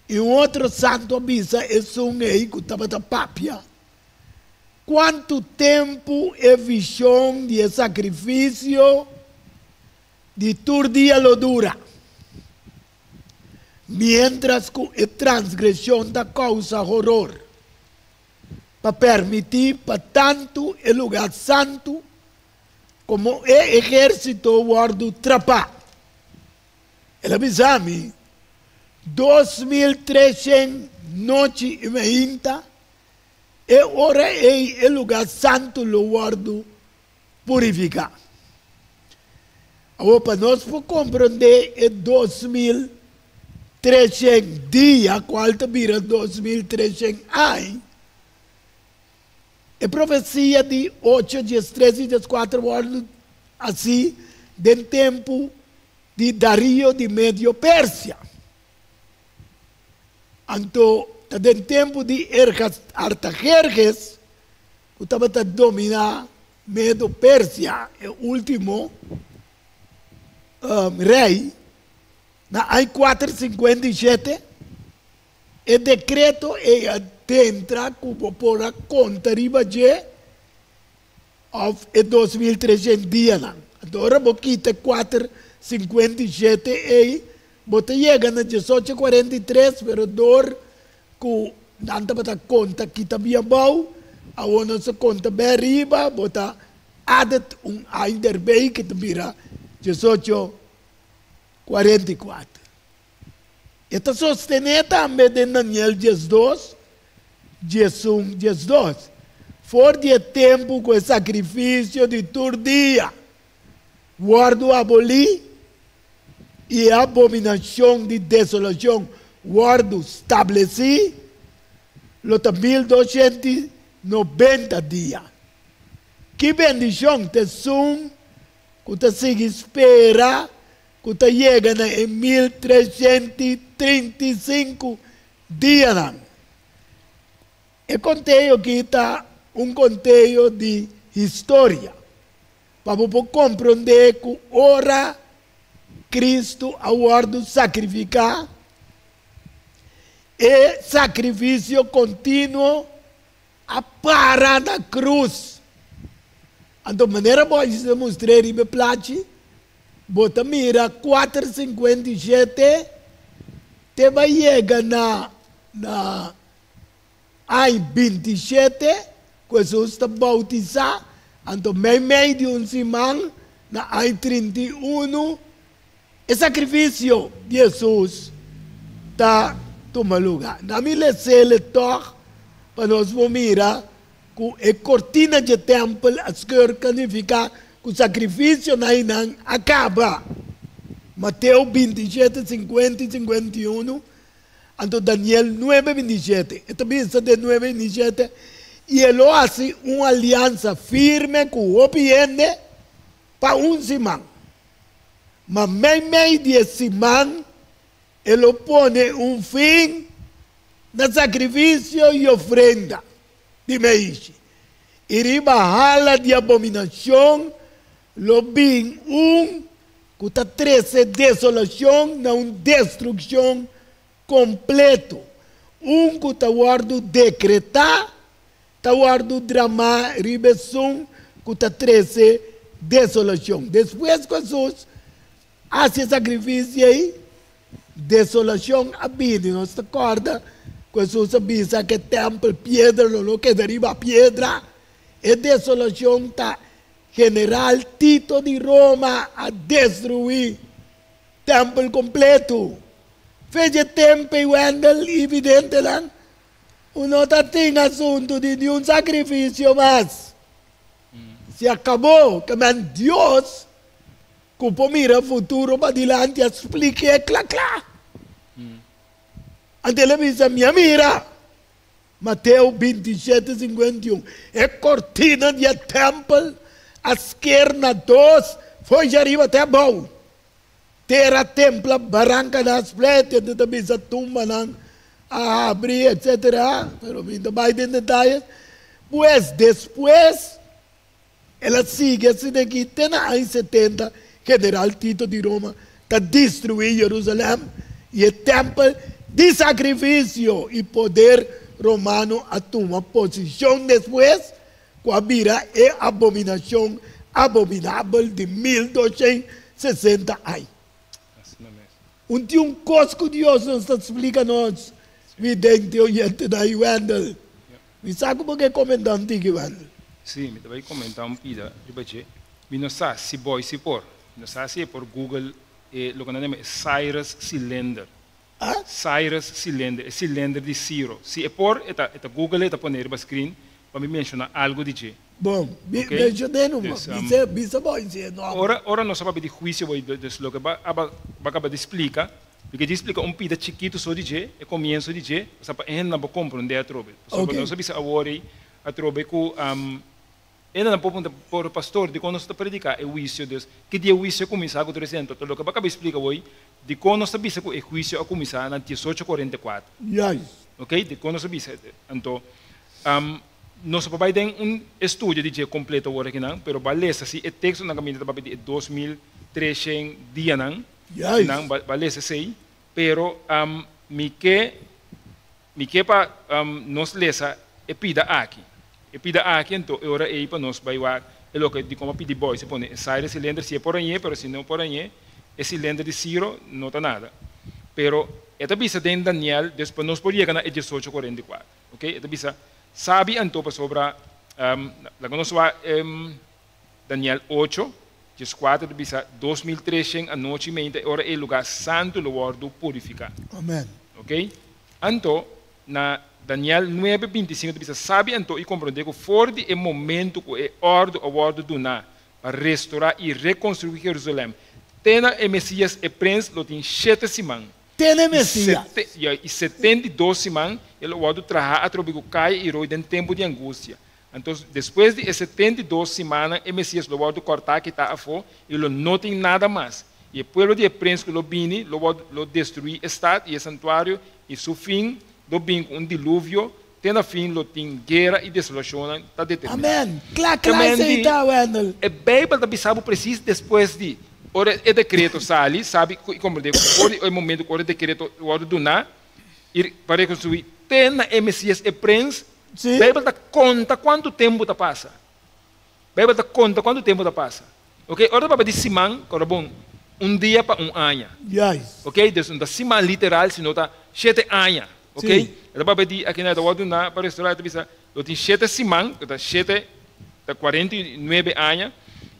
i un otro santu a bisa esun ei ku tabata papia, Kuantu tempu e vishon di e sakrifisio di tur dia lo dura, miéntras ku e transgreshon ta kousa horor, pa permití pa tantu e lugá santu Komo e ehérsito wòrdu trapá. El a bisa mi, 2300 nochi i meinta, e ora ei e lugá santu lo wòrdu purifiká. Awor pa nos por komprondé e 2300 dia, kual ta bira 2300 aña, E profesia di ocho, diestres i dieskuater wòrdu hasi den tempu di Dario di Medio Persia. Anto ta den tempu di Artaherhes ku tabata dominá Medo Persia, e último rei, na aña 457. E dekreto ei a dentra ku bo por a konta riba dje òf e 2300 dianan. Anto ora bo kita e kuater 57 ei, bo ta yega na diesocho 43, pero dor ku nan tabata konta kita bia abou, awor nos ta konta bia riba, bo ta added un aña derbei ku ta bira diesocho 44. E ta sostené tambe den Daniel 12, 11, 12, For di e tempu ku e sakrifisio di tur dia wòrdu abolí i e abominashon di desolashon wòrdu stablesí, lo ta 1290 dia. Ki bendishon ta esun ku ta sigui spera! ku ta yega na e 1335 dianan. E konteo akí ta un konteo di historia, pa bo por komprondé ku ora Kristu a wòrdu sakrifiká, e sakrifisio kontinuo a para na krus. Anto manera bo a mustr'é riba e plachi, bo ta mira 457 te bai yega na na ai 27 ku Hesus ta boutisá, anto meimei di un siman na ai 31 e sakrifisio di Hesus ta tuma lugá. Na mi les'é tòg pa nos por mira ku e kortina dje tèmpel a skeur ka nifiká ku sakrifisionan einan a kaba. Mateo 27, 50 i 51, anto Daniel 9, 27. E ta bisa den 9, 27, I e lo hasi un aliansa firme ku hopi hende pa un siman. Ma meimei di e siman e lo pone un fin na sakrifisio i ofrenda di meishi, i riba hala di abominashon lo bin un ku ta trese desolashon na un destrukshon kompleto, un ku ta wòrdu dekretá ta wòrdu dramá riba esun ku ta trese desolashon. Despues ku Hesus hasi e sakrifisio ei, Desolashon a bini. Nos ta kòrda ku Hesus a bisa ku e tèmpel piedra lo no keda riba piedra. E desolashon ta general Tito di Roma a destruí tèmpel kompletu. Fecha e tempu ei Wendell i videntenan ku no ta tin asuntu di niun sakrifisio mas. Si akabó, ke men Dios Ku por mira futuro padilanti a splik'é kla kla. Anto el a bisa, Mi a mira, Mateo 27, 51, e kortina di e tèmpel a sker na dos, for djariba te abou. Tera a templa, barankanan a splet, anto ta bisa tumbanan a habri, etsetera. Pero mi no ta bai den detaye. Pues despues El a sigui asina aki te na aña 70, general Tito di Roma ta destruí Jerusalèm i e tèmpel di sakrifisio i poder romano a tuma posishon despues ku a bira e abominashon abominabel di 1260 aña. Un tin un kos ku Dios nos ta splika nos, vidente oyentenan i Wendell. Mi sa ku bo ke komentá un tiki, Wendell. Sí, mi ta bai komentá un pida riba dje. Mi no sa si boy si por. Mi no sa si e por Google e loke nan yama e Cyrus Cylinder. Ah? Cyrus Cylinder, e silender di Ciro. Si e por, e ta e ta Google e ta pone riba screen pa mi menshoná algu di dje. Bon, mi Ok? menshoné numa. Dus, Bisa bisa boy si e nòmber. Ora ora nos a papia di huisio boy, dus loke ba a ba ba kaba di splika, Mi ke djis splika un pida chikitu so di dje, e komienso di dje, pasobra pa e hendenan por komprondé atrobe. Pasobra nos a bisa awor ei atrobe ku e hendenan por puntra, Por pastor, dikon nos ta prediká e huisio? Dus, ki dia e huisio a kuminsá ku tur esei? Anto, loke bo a kaba di splika awor ei, dikon nos ta bisa ku e huisio a kuminsá na 1844? Oke, dikon nos a bisa? Anto, nos no por bai den un estudio di dje kompleto awor akinan, pero bo a lesa si e tekstonan kaminda ta papia di e 2300 dianan. Juist. Nan ba lesa esei, pero mi ke mi ke pa nos lesa e pida aki. E pida aki anto e ora ei pa nos bai wak e loke di kon a pidi boy si pone e Cyrus cilindro si e por hañ'é, pero si no por hañ'é e cilindro di Ciro no ta nada. Pero e ta bisa den Daniel des pa nos por yega na e 1844, ok. E ta bisa sabi anto pasobra laga nos wak Daniel 8, 14 ta bisa, 2300 anochi meinta e ora ei lugá santu lo wòrdu purifiká. Amen. Ok? Anto, na Daniel 9, 25 ta bisa, Sabi anto i komprondé ku for di e momentu ku e òrdu a wòrdu duná pa restorá i rekonstruí Jerusalèm te na e Mesías e Prens lo tin shete siman. Te na e Mesías. I 72 siman e lo wòrdu trahá atrobe ku kaya i roi den tempu di angustia. Anto, despues di e 72 simannan e Mesias lo wòrdu kòrtá kitá afó i lo no tin nada mas. I e pueblo di e prens ku lo bini lo wòrdu lo destruí e stat i e santuario, i su fin lo bin ku un diluvio, te na fin lo tin guera i desolashonnan ta determiná. Amen. Kla kla esei ta, Wendell. E Beibel ta bisa bo presis despues di ora e dekreto sali, sabi i komprendé ku for di e momentu ku ora e dekreto wòrdu duná i pa rekonstruí te na e Mesias e Prens, Beibel ta konta kuantu tempu ta pasa. Beibel ta konta kuantu tempu ta pasa. Oke, ora ta papia di siman, kòrda bon, un dia pa un aña. Oke, dus no ta siman literal, sino ta shete aña. Oke, e ta papia di akinan e ta wòrdu duna pa restorá, e ta bisa lo tin shete siman, ku ta shete, ta 49 aña,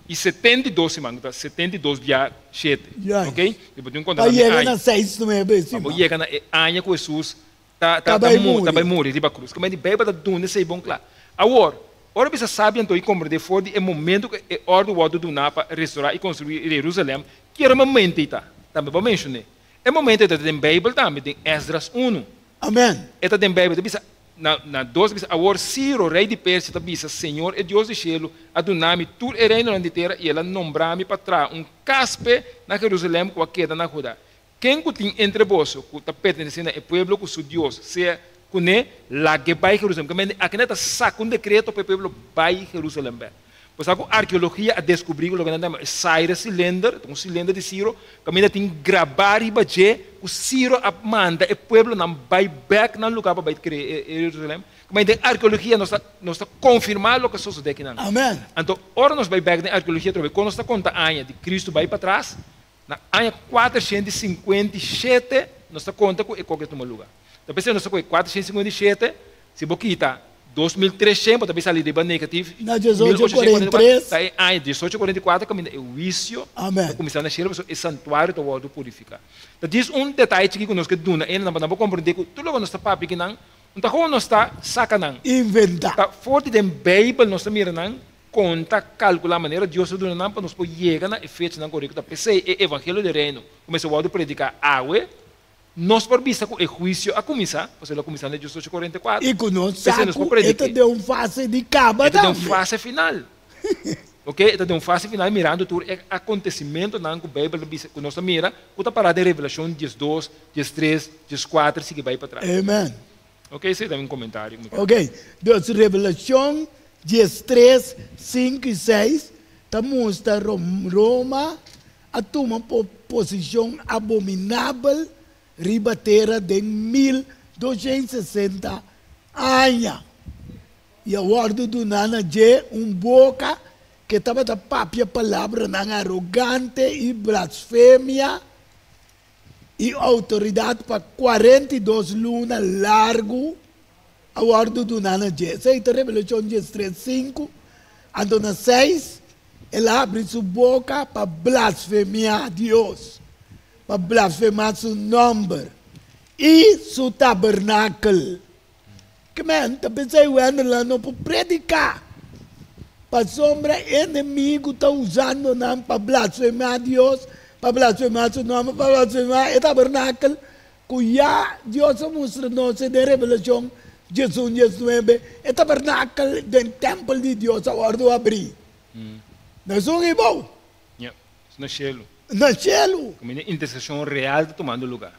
i 72 siman, ku ta 72 bia shete. Oke, di bo tin un konta nan di aña. Pa yega na seis nuebe siman. Pa bo yega na e aña ku Hesus ta ta ta bai muri riba krus. Kimente Beibel ta duna esei bon kla. Awor, ora bisa sabi anto i komprendé for di e momento ku e òrdu wòrdu duná pa restorá i konstruí Jerusalèm, kier e momento ei ta? Tambe bo menshoné. E momento ei ta den Beibel tambe, den Esdras unu. Amen. E ta den Beibel. Ta bisa na na dos ta bisa, Awor Siro, rei di Persia, ta bisa, Señor, e Dios di shelu, a duna mi tur e reinonan di tera i el a nombra mi pa traha un kas p'e na Jerusalèm ku a keda na Huda. Ken ku tin entre boso ku ta pertenesé na e pueblo ku su Dios sea kuné, lag'é bai Jerusalèm. Kamente akina ta saka un dekreto pa e pueblo bai Jerusalèm bèk. Bo sa ku arkeologia a deskubrí ku loke nan ta yama e Cyrus Cylinder, ta un silinder di Siro, kaminda tin grabá riba dje ku Siro a manda e pueblonan bai bèk nan lugá pa bai krea e Jerusalèm. Kamente den arkeologia nos ta nos ta konfirmá loke a sosodé akinan. Amen. Anto ora nos bai bèk den arkeologia atrobe, kon nos ta konta aña di Kristu bai patras? Na aña 457 nos ta konta ku e koke tuma luga. Ta p'esei nos ta kohe 457, si bo kita 2300 bo ta bin sali riba negatif Na 1843. Ta e aña 1844 kaminda e huisio ta kuminsá na shelu pasobra e santuario ta wòrdu purifiká. Ta djis un detaye chikí ku nos ke duna e nan pa nan por komprendé ku tur loke nos ta papia kinan no ta komo nos ta saka nan. Inventá. Ta for di den Beibel nos ta mira nan Konta, kalkulá manera Dios ta duna nan pa nos por yega na e fechanan korekto. Ta p'esei e evangelio di Reino ku mester wòrdu prediká awe. Nos por bisa ku e huisio a kuminsá, pasobra el a kuminsá na 1844. I ku nos P'esei sa nos por ku e ta predik'é. den un fase di kaba E ta den un tambe. fase final. Oke, e ta den un fase final mirando tur e akontesimentonan ku Beibel ta bisa, ku nos ta mira ku ta pará den Revelashon 12, 13, 14 sigui bai patras. Amen. Ok, esei ta un komentario ku mi ta. Ok, dus Revelashon 13, 5 i 6 ta mustra Roma a tuma posishon abominabel riba tera den 1260 aña, i a wòrdu duná na dje un boka ke tabata papia palabranan arogante i blasfemia. I outoridat pa 42 luna largu a wòrdu duná na dje. Esei ta Revelashon 13, 5. Anto na 6, el a habri su boka pa blasfemiá Dios, pa blasfemá su nòmber i su tabernakel. Ke men ta pensá i wèndela no por prediká, pasobra enemigu ta usando nan pa blasfemá Dios, pa blasfemá su nòmber, pa blasfemá e tabernakel ku ya Dios a mustra nos den Revelashon 11, 19, e tabernakel den tèmpel di Dios a wòrdu abrí. No es un ibou. Ya, es na shelu. Na shelu. Kaminda interseshon real ta tumando lugá.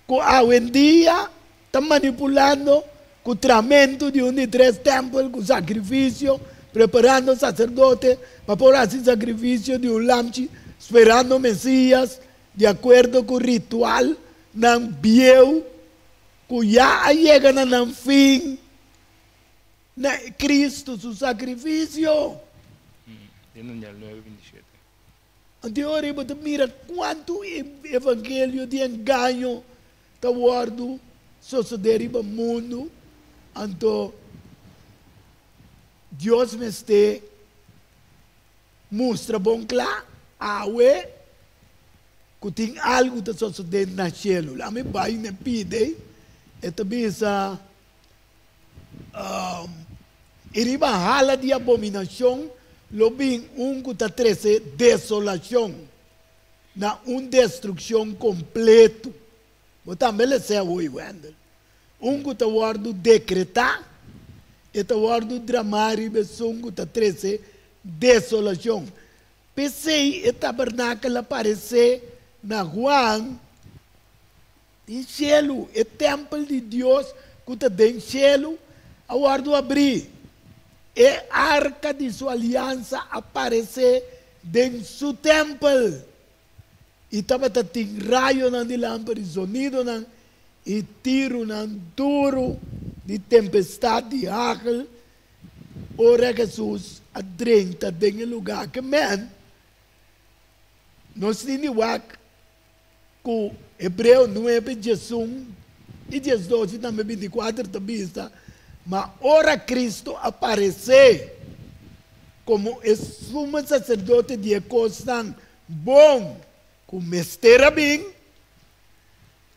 Ku awendia ta manipulando ku tramentu di un di tres tèmpel ku sakrifisio, preparando saserdote pa por hasi sakrifisio di un lamchi, sperando Mesías, di akuerdo ku ritualnan bieu ku ya a yega na nan fin na Kristu su sakrifisio. Den Daniel 9, 27. Anto e ora ei bo ta mira kuantu evangelio di engaño ta wòrdu sosodé riba mundu. Anto Dios mester mustra bon kla awe ku tin algu ta sosodé na shelu. Lami bai na e pida ei, e ta bisa, I riba hala di abominashon lo bin un ku ta trese desolashon, na un destrukshon kompletu. Bo tambe les'é awor, Wendell. Un ku ta wòrdu dekretá, e ta wòrdu dramá riba esun ku ta trese desolashon. P'esei e tabernakel a paresé na Juan den shelu, e tèmpel di Dios ku ta den shelu a wòrdu abrí. E arka di su aliansa a paresé den su tèmpel. I tabata tin rayonan di lamper i zonidonan i tirunan duru di tempestat di hagel ora Hesus a drenta den e lugá. Ke men, nos tin di wak ku Hebreo nuebe, diesun i diesdos i tambe bintikuater ta bisa, Ma ora Kristu a paresé komo e Sumo Saserdote di e kosnan bon ku mester a bin,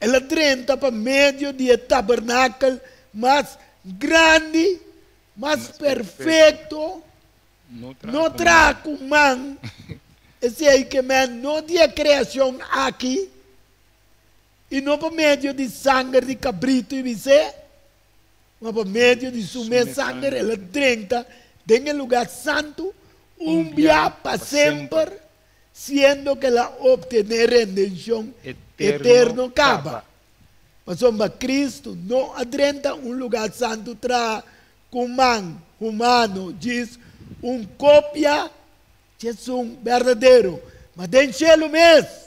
el a drenta pa medio di e tabernakel mas grandi, mas perfekto, no traha ku man, esei ke men no di e kreashon aki, i no pa medio di sanger di kabritu i bisé, ma pa medio di su mes sanger el a drenta den e lugá santu un bia pa semper, siendo ku el a optené rendenshon eterno kaba. Pasobra Kristu no a drenta un lugá santu traha ku man humano, djis un kopia djesun berdadero, ma den shelu mes.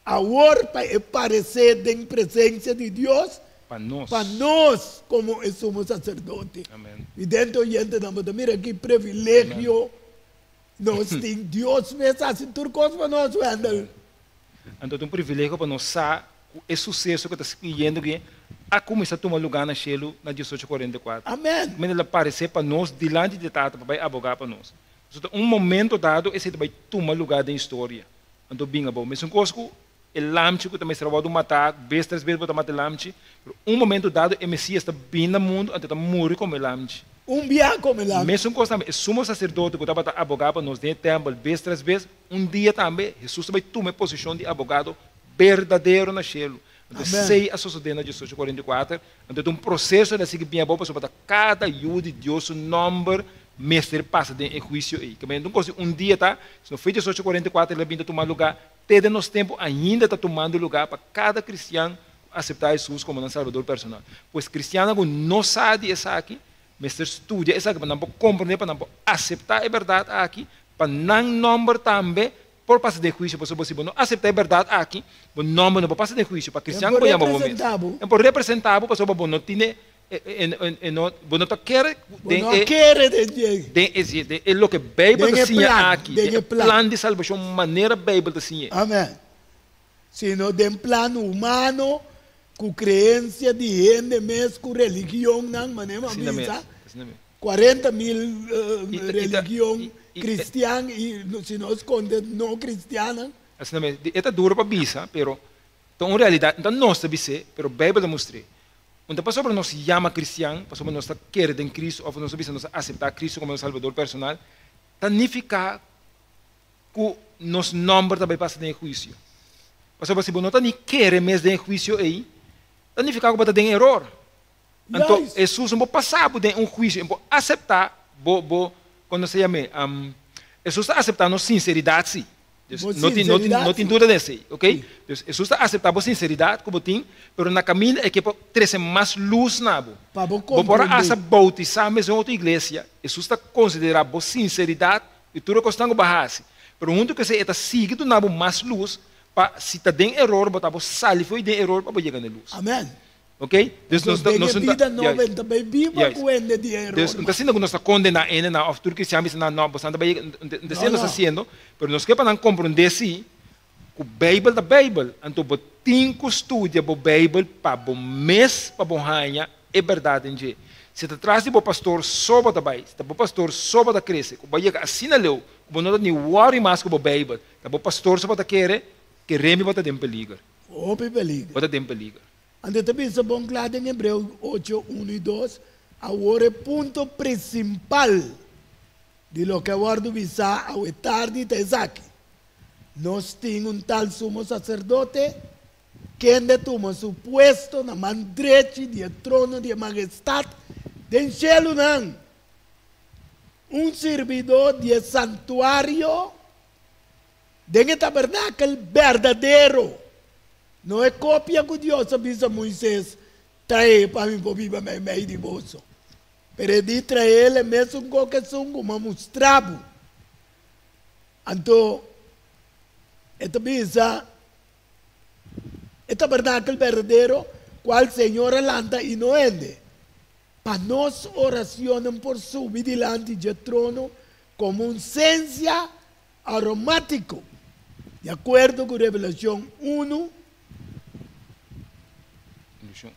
Awor pa e paresé den presensia di Dios Pa nos. pa nos komo e sumo saserdote. Amen. Vidente oyentenan, bo ta mira ki privilegio nos tin. Dios mes a hasi tur kos pa nos, Wendell. Anto ta un privilegio pa nos sa ku e suseso ku ta siguiendo aki a kuminsá tuma lugá na shelu na diesocho kuarenta i kuater. Amen. Kaminda el a paresé pa nos dilanti di e Tata pa bai abogá pa nos. Pasobra ta un momento dado esei ta bai tuma lugá den historia. Anto bin abou. Mesun kos ku e lamchi ku ta mester a wòrdu matá, bes tras bes bo ta mata e lamchi, pero un momento dado e Mesias ta bin na mundu anto e ta muri komo e lamchi. Un bia komo e lamchi. Mesun kos tambe e sumo saserdote ku tabata abogá pa nos den e tèmpel bes tras bes, un dia tambe Hesus ta bai tuma e posishon di abogado berdadero na shelu. Anto esei a sosodé na diesocho 44. Anto ta un proseso el a sigui bin abou pasobra ta kada yu di Dios su nòmber mester pasa den e huisio ei. Kaba un kos di un dia ta, si no fecha ocho kuarenta i kuater el a bin ta tuma lugá, te den nos tempu ainda ta tumando lugá pa kada kristian ku aseptá Hesus komo nan Salbador personal. Pues kristiannan ku no sa di esaki mester studia esaki pa nan por komprendé, pa nan por aseptá e bèrdat aki, pa nan nòmber tambe Por pasa den huisio, pasobra si bo no aseptá e bèrdat aki, bo nòmber no por pasa den huisio. Pa kristian ku bo yama bo mes, e por representá bo pasobra bo no tine e no bo no ta kere den e den e den e loke Beibel ta siña aki, den e plan di salbashon manera Beibel ta siñ'é. Amèn. Sino den plan humano ku kreensia di hende mes ku religionnan, manera mi a bisa. 40.000 religion cristian y si nos conta no cristiannan. Asina mes, e ta duro pa bisa, pero ta un realidad, no ta nos ta bis'é, pero Bijbel ta mustr'é. Un ta pasobra nos yama cristian, pasobra nos ta kere den Cristo of nos ta bisa nos a acepta Cristo como nos Salbador personal, ta nifica cu nos nomber ta bay pasa den e huicio. Pasobra si bo no ta ni kere mes den e huicio ey, ta nifica cu bo ta den eror. Anto Hesus no por pasa bo den un huisio, e por aseptá bo, bo, kono se yam'é? Hesus ta aseptá nos sinseridat sí. Dus no tin, no tin, no tin duda den esei, oké? Dus Hesus ta aseptá bo sinseridat ku bo tin, pero na kaminda e ke por trese mas lus na bo. Pa bo Bo por a komprendé. asta boutisá mes den otro iglesia, Hesus ta konsiderá bo sinseridat i tur e kosnan ku bo a hasi. Pero huntu ku esei e ta sigui duna bo mas lus pa si ta den eror bo ta bo sali fo'i den eror pa bo yega na e lus. Amèn. Ok? Dus nos ta, Den nos e ta, bida nobo juist. en ta bay biba Juist. cu hende di eror Dus, no ta mas. siendo cu nos ta condena hende nan of tur cristian bisa nan no, bosan ta bay, no ta No, esey nos ta no. haciendo, pero nos ke pa nan comprende si cu Bijbel ta Bijbel, anto bo tin cu studia bo Bijbel pa bo mes pa bo haña e berdad den dje. Si ta tras di bo pastor so bo ta bay, si ta bo pastor so bo ta crece, cu bo a yega asina leu cu bo no ta ni worry mas cu bo Bijbel, ta bo pastor so bo ta kere, keremi bo ta den peliger. Hopi peliger. Bo ta den peliger. Anto ta bisa bon kla den Hebreo ocho, unu i dos, Awor e punto prinsipal di loke a wòrdu bisá awe tardi ta esaki, Nos tin un tal sumo saserdote, kende tuma su puesto na man drechi di e trono di e Mahestat den shelunan. Un sirbidó di e santuario den e tabernakel berdadero, no e kopia ku Dios a bisa Moises, Trae pa mi por biba meimei di boso. Pero e di, Trae el e mesun kos ku esun ku mi a mustra bo. Anto e ta bisa, E tabernakel berdadero, kual Señor a lanta i no hende. Pa nos oracionnan por subi dilanti dje trono como un censia aromático, di acuerdo cu Revelacion unu,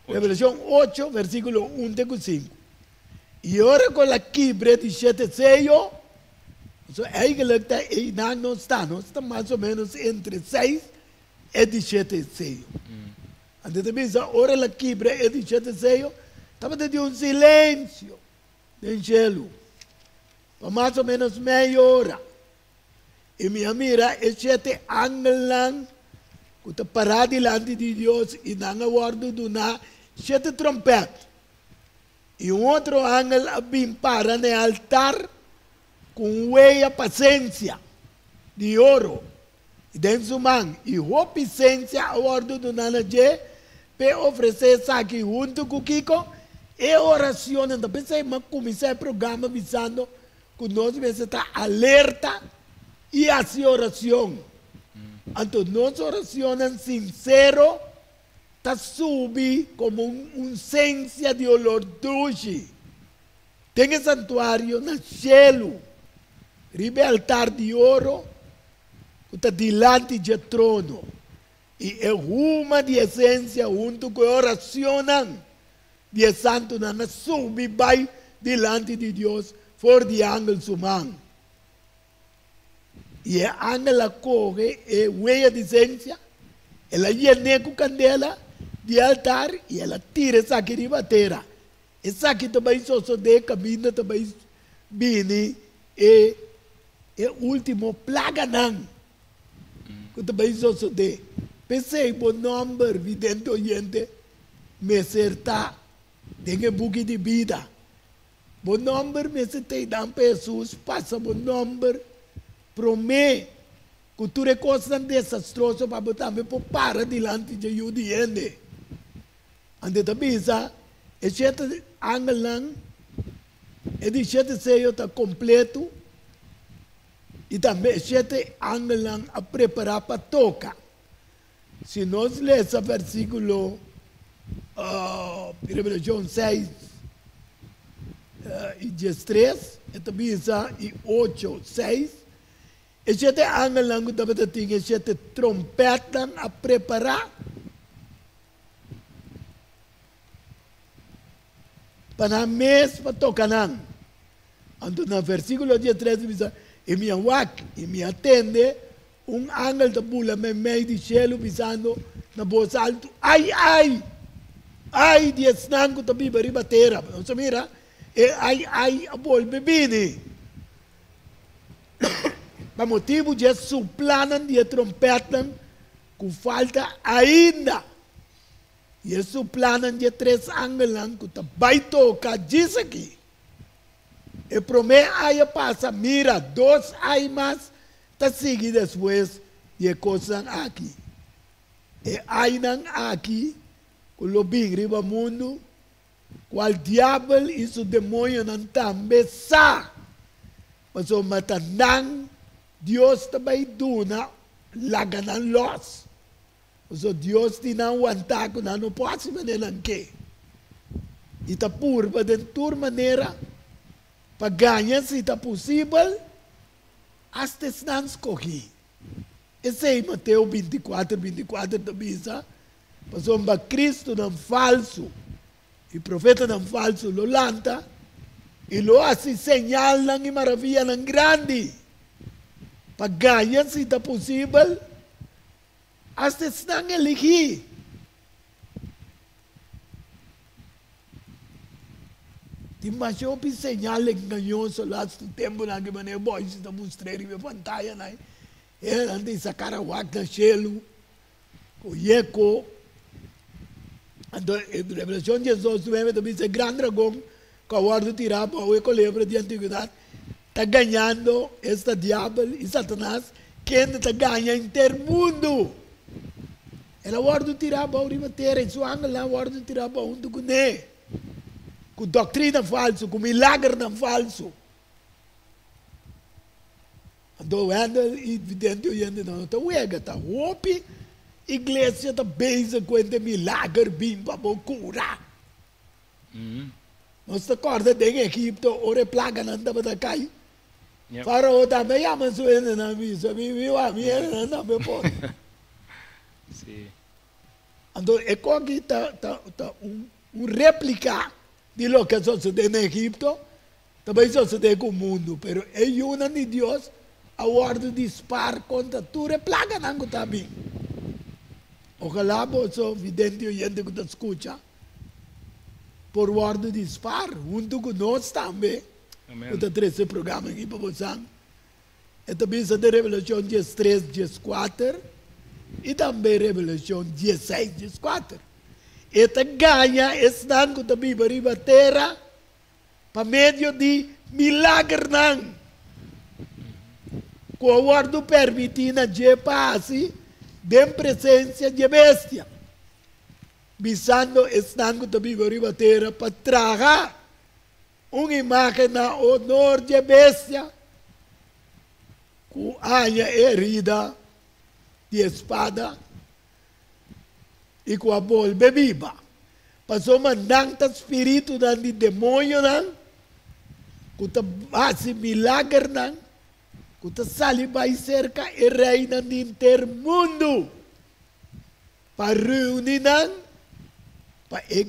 Revelacion ocho, versiculo un te cu sinku. I ora cu el a kibra e di shete seyo, so eigenlijk ta einan nos ta, nos ta mas o menos entre seis e di shete seyo. Anto ta bisa, ora el a kibra e di shete seyo, tabata tin un silencio den shelu pa mas o menos mei ora. I mi a mira e shete angelnan ku ta pará dilanti di Dios, i nan a wòrdu duná shete tròmpèt. I un otro angel a bin para na e altar ku un weya pa sensia di oro den su man, i hopi sensia a wòrdu duná na dje p'e ofresé esaki huntu ku kiko? E oracionnan. Ta p'esei mi a kuminsá e programa bisando ku nos mester ta alerta i hasi oracion. Anto nos oracionnan sinsero ta subi komo un sensia di olor dushi den e santuario na shelu, riba e altar di oro ku ta dilanti dje trono, i e huma di e sensia huntu ku e oracionnan di e santunan a subi bai dilanti di Dios for di e angel su man. I e angel a kohe e weya di sensia, el a yen'é ku kandela di e altar i el a tira esaki riba tera. Esaki ta bai sosodé kaminda ta bai bini e e último plaganan ku ta bai sosodé. P'esei bo nòmber, vidente oyente, mester ta den e buki di bida. Bo nòmber mester ta einan pa Hesus pasa bo nòmber promé ku tur e kosnan desastroso pa bo tambe por para dilanti dje Yu di hende. Anto e ta bisa, E shete angelnan, e di shete seyo ta kompletu, i tambe e shete angelnan a prepará pa toka. Si nos lesa versíkulo Revelashon seis i diestres, e ta bisa, i ocho, seis, E shete angelnan ku tabata tin e shete trompètnan a prepará pa nan mes pa toka nan. Anto na versíkulo diestres ta bisa, I mi a wak, i mi a tende un angel ta bula meimei di shelu bisando na bos altu, Ai, ai! Ai di esnan ku ta biba riba tera! Nos a mira, e ai, ai a bolbe bini. Pa motibu dje suplanan di e trompètnan ku falta ainda, i e suplanan dje tres angelnan ku ta bai toka djis aki. E promé ai a pasa, mira, dos ai mas ta sigui despues di e kosnan aki. E ainan aki ku lo bin riba mundu Cual diabel y su demoñonan tambe sa, pasobra ta nan Dios ta bay duna laga nan los. Pasobra Dios tin nan wantá cu nan no por haci manera nan ke. Y ta purba den tur manera pa gaña si ta posibel hasta esnan scogi. Esei Mateo binticuater, binticuater ta bisa, Pasobra Cristonan falsu i profetanan falsu lo lanta i lo hasi señalnan i maravianan grandi pa gaña, si ta posibel, asta esnan eligí. Tin masha hopi señal engañoso lastu tempunan aki manera boys ta mustr'é riba e pantayanan. Nan ta hisa kara wak na shelu. Ku yeko. Anto e Revelashon diesdos nuebe ta bisa e gran dragon ku a wòrdu tirá abou, e kolebra di antigwedat. Ta gañando, esta diabel i Satanas, kende ta gaña henter mundu. El a wòrdu tirá abou riba tera i su angelnan a wòrdu tirá abou huntu kuné, ku doktrina falsu, ku milagernan falsu. Anto Wendell i vidente oyentenan no ta wega, ta hopi iglesia ta bezig ku hende milager bin pa bo kura. Nos ta kòrda den Egipto ora e plaganan tabata kai. Farao tambe a yama su hendenan bisa, Mi mi wak mi hendenan tambe por. Anto e koki ta ta ta un un replika di loke a sosodé na Egipto ta bai sosodé ku mundu, pero e yunan di Dios a wòrdu di spar kontra tur e plaganan ku ta bin. Ojalá boso vidente i oyente ku ta skucha por wòrdu di spar huntu ku nos tambe ku ta trese e programa aki pa bosan. E ta bisa den Revelashon diestres, dieskuater i tambe Revelashon dieseis, dieskuater. E ta gaña esnan ku ta biba riba tera pa medio di milagernan ku a wòrdu permití na dje pa hasi den presensia dje bestia. Bisando esnan ku ta biba riba tera pa traha un imágen na onor dje bestia ku haña e herida di e spada i ku a bolbe biba. Pasobra nan ta spiritunan di demoñonan ku ta hasi milagernan ku ta sali bai serka e reinan di henter mundu. Pa reuni nan pa e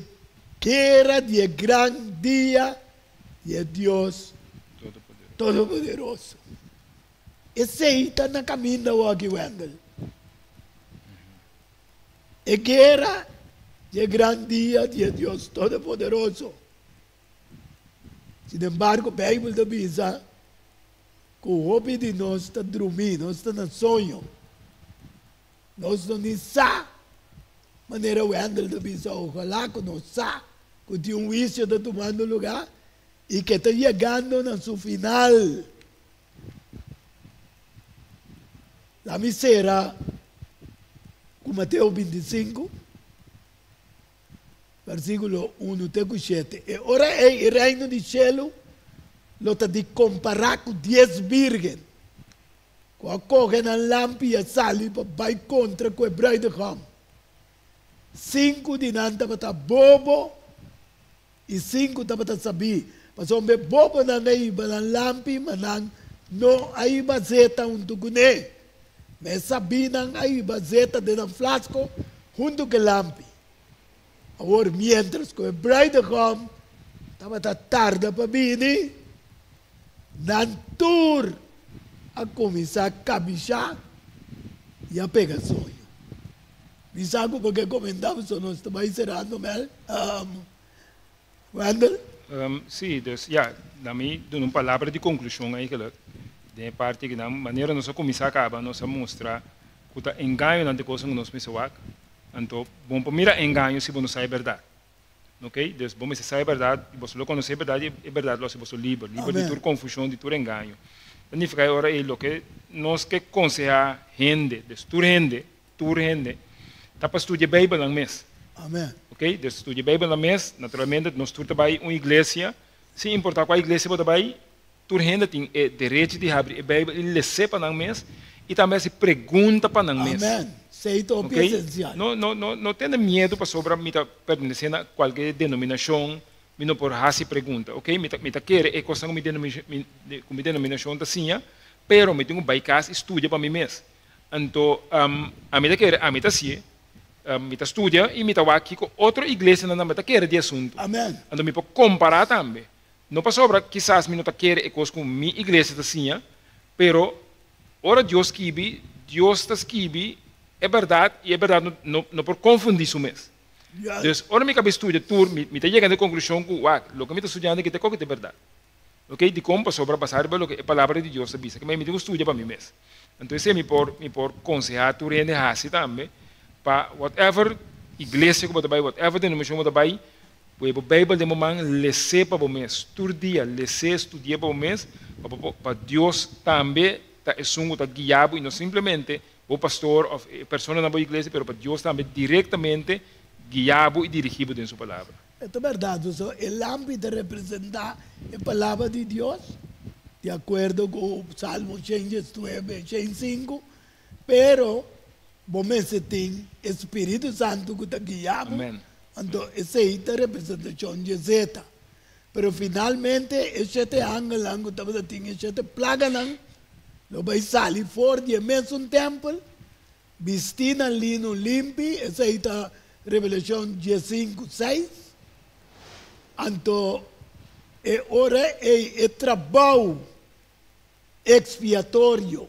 guera di e gran dia di e Dios Todopoderoso. Esei ta na kaminda awor aki, Wendell. E guera di e gran dia di e Dios Todopoderoso. Sinembargo, Beibel ta bisa ku hopi di nos ta drumí, nos ta na soño. Nos no ni sa, manera Wendell ta bisa, ojalá ku nos sa ku tin un huisio ta tumando lugá i ke ta yegando na su final. La mi sera ku Mateo 25, versíkulo unu te ku shete. E ora ei e Reino di shelu lo ta di kompará ku dies bírgen. Ku a kohe nan lampi i a sali pa bai kontra ku e bruidegom. Sinku di nan tabata bobo i sinku tabata sabí. Pasobra e bobonan a hiba nan lampi, ma nan no a hiba zeta huntu kuné. Ma e sabínan a hiba zeta den nan flasko huntu ku e lampi. Awor miéntras ku e bruidegom tabata tarda pa bini, Nan tur a kuminsá kabishá i a pega soño. Mi sa ku bo ke komentá pasobra nos ta bai serando, Mel. Wendell? Sí, dus ya, na mi duna un palabra di konklushon eigenlijk den e parti akinan. Manera nos a kuminsá kaba nos a mustra ku ta engañonan ta e kosnan ku nos mester wak. Anto bon pa mira engaño si bo no sa e bèrdat. Ok, dus bo mester sa e bèrdat, i boso lo konosé e bèrdat, i e bèrdat lo hasi boso liber, liber di tur konfushon, di tur engaño. Ta nifiká e ora ei loke nos ke konsehá hende, dus tur hende, tur hende, ta pa studia e Beibel nan mes. Amen. Ok, dus studia e Beibel nan mes, naturalmente nos tur ta bai un iglesia, sin importá kua iglesia bo ta bai, tur hende tin e derecho di habri e Beibel i les'é pa nan mes, i tambe hasi pregunta pa nan mes. Amen. Esei ta hopi Ok, esensial. no, no, no, no tene miedu pasobra mi ta pertenesé na kualke denominashon, mi no por hasi pregunta. Ok, mi ta, mi ta kere e kosnan ku mi denomi, mi, ku mi denominashon ta siña, pero mi tin ku bai kas i studia pa mi mes. Anto, ami ta kere, ami ta hasié, mi ta studia i mi ta wak kiko otro iglesianan tambe ta kere di e asuntu. Amen. Anto mi por kompará tambe. No pasobra kisas mi no ta kere e kos ku mi iglesia ta siña, pero ora Dios skibi, Dios ta skibi e bèrdat i e bèrdat no no por konfundí su mes. Dus ora mi kaba studia tur, mi mi ta yega na e konklushon ku wak, loke mi ta studiando aki ta koke ta e bèrdat. Oke, dikon? Pasobra basá riba loke e Palabra di Dios ta bisa, mi tin ku studia pa mi mes. Anto esei mi por mi por konsehá tur hende hasi tambe, pa whatever iglesia ku bo ta bai, whatever denominashon bo ta bai, Bo bo Beibel den bo man, les'é pa bo mes. Tur dia, les'é, studi'é pa bo mes, pa bo pa Dios tambe ta esun ku ta guia bo i no simplemente bo pastor òf e persona na bo iglesia, pero pa Dios tambe direktamente guia bo i dirigí bo den su Palabra. E ta bèrdat, pasobra e lampi ta representá e Palabra di Dios, di akuerdo ku Salmo shen diesnuebe, shen sinku, Pero bo mester tin e Spiritu Santu ku ta guia bo, anto esei ta representashon dje zeta. Pero finalmente e shete angelnan ku tabata tin e shete plaganan lo bai sali for di e mesun tèmpel, bistí nan lino limpi, esei ta Revelashon diesinku, seis. Anto e ora ei e trabou Expiatorio,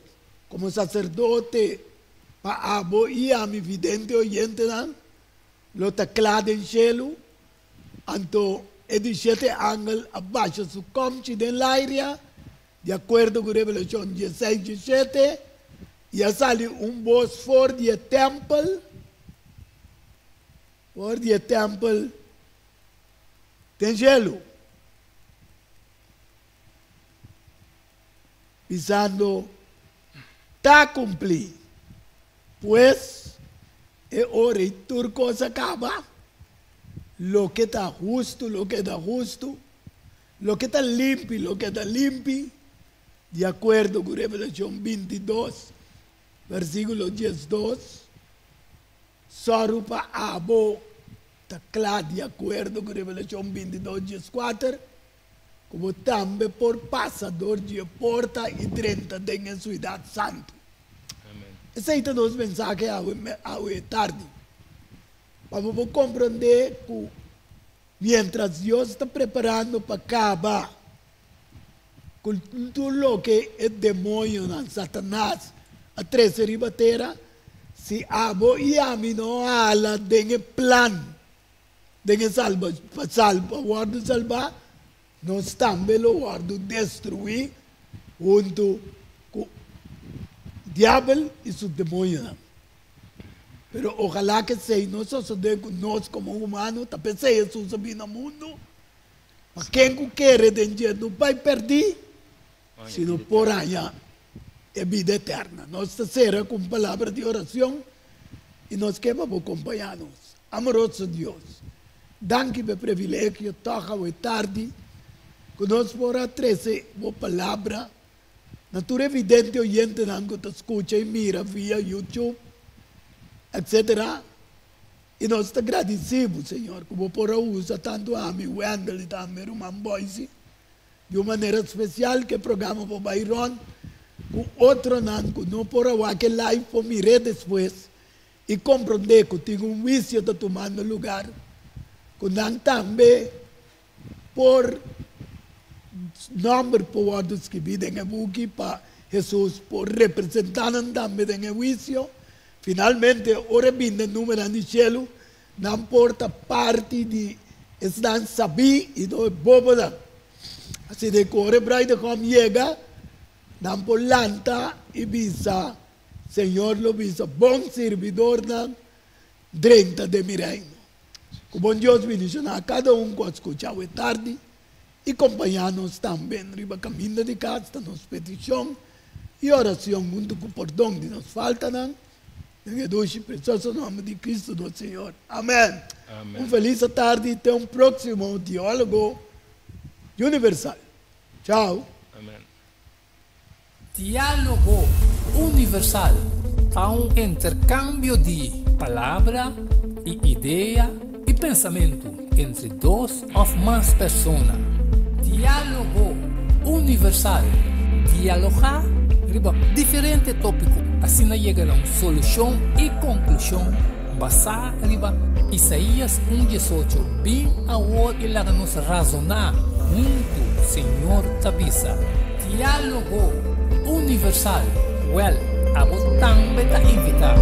como sacerdote pa abo i ami vidente oyentenan, lo ta cla den shelu. Anto e di shete angel a basha su comchi den lairia, di acuerdo cu Revelacion dieseis diesshete, i a sali un bos for di e tempel, for di e tempel den shelu. Bisando, Ta cumplí. Pues, e ora ei tur cos a caba, loke ta hustu lo keda hustu, loke ta limpi lo keda limpi, di acuerdo cu Revelacion bintidos, versiculo diesdos, Sòru pa abo ta cla di acuerdo cu Revelacion bintidos, diescuater, ku bo tambe por pasa dor di e porta i drenta den e suidat santu. Esei ta nos mensahe awe awe tardi, pa bo por komprondé ku miéntras Dios ta preparando pa kaba ku tur loke e demoñonan, Satanas, a trese riba tera, si abo i ami no hala den e plan Den e salba, pa salba wòrdu salbá, nos tambe lo wòrdu destruí huntu ku Diabel i su demoñonan. Pero ojalá ku esei no sosodé ku nos komo humano, ta p'esei Hesus a bini na mundu, pa ken ku kere den dje no bai pèrdí, sino por haña e bida eterna. Nos ta sera ku un palabra di oracion i nos ke pa bo kompañá nos. Amoroso Dios, danki pa e privilegio tòg awe tardi ku nos por a trese bo palabra na tur e vidente oyentenan ku ta skucha i mira via YouTube, etcetera. I nos ta gradisí bo, Señor, ku bo por a usa tantu ami, Wendell, i tambe ruman Boyce Di un manera spesial ku e programa por bai rònt ku otronan ku no por a wak e live por mir'é despues i komprondé ku tin un huisio ta tumando lugar, ku nan tambe por nòmber por wòrdu skibí den e buki pa Hesus por representá nan tambe den e huisio. Finalmente, ora e bini den numeronan di shelu, Nan por ta parti di esnan sabí i no e bobonan. Asina ku ora e bruidegom yega, nan por lanta i bisa, Señor lo bisa, Bon sirbidornan, drenta den mi reino. Ku bon Dios bendishoná kada un ku a skucha awe tardi i kompañá nos tambe riba kaminda di kas ta nos petishon i oracion huntu cu pordon di nos faltanan, den e dushi i precioso nomber di Cristo nos Señor. Amen. Amen. Un feliz atardi te un proximo Dialogo Universal. Chao. Amen. Dialogo Universal ta un intercambio di palabra y idea y pensamento entre dos of mas persona. Dialogo Universal, Dialogá riba diferente tópiko, asina yega na un solushon i konklushon basá riba Isaías un diesocho, Bin awor i laga nos razoná huntu, Señor ta bisa. Diálogo Universal, Wèl, abo tambe ta invitá.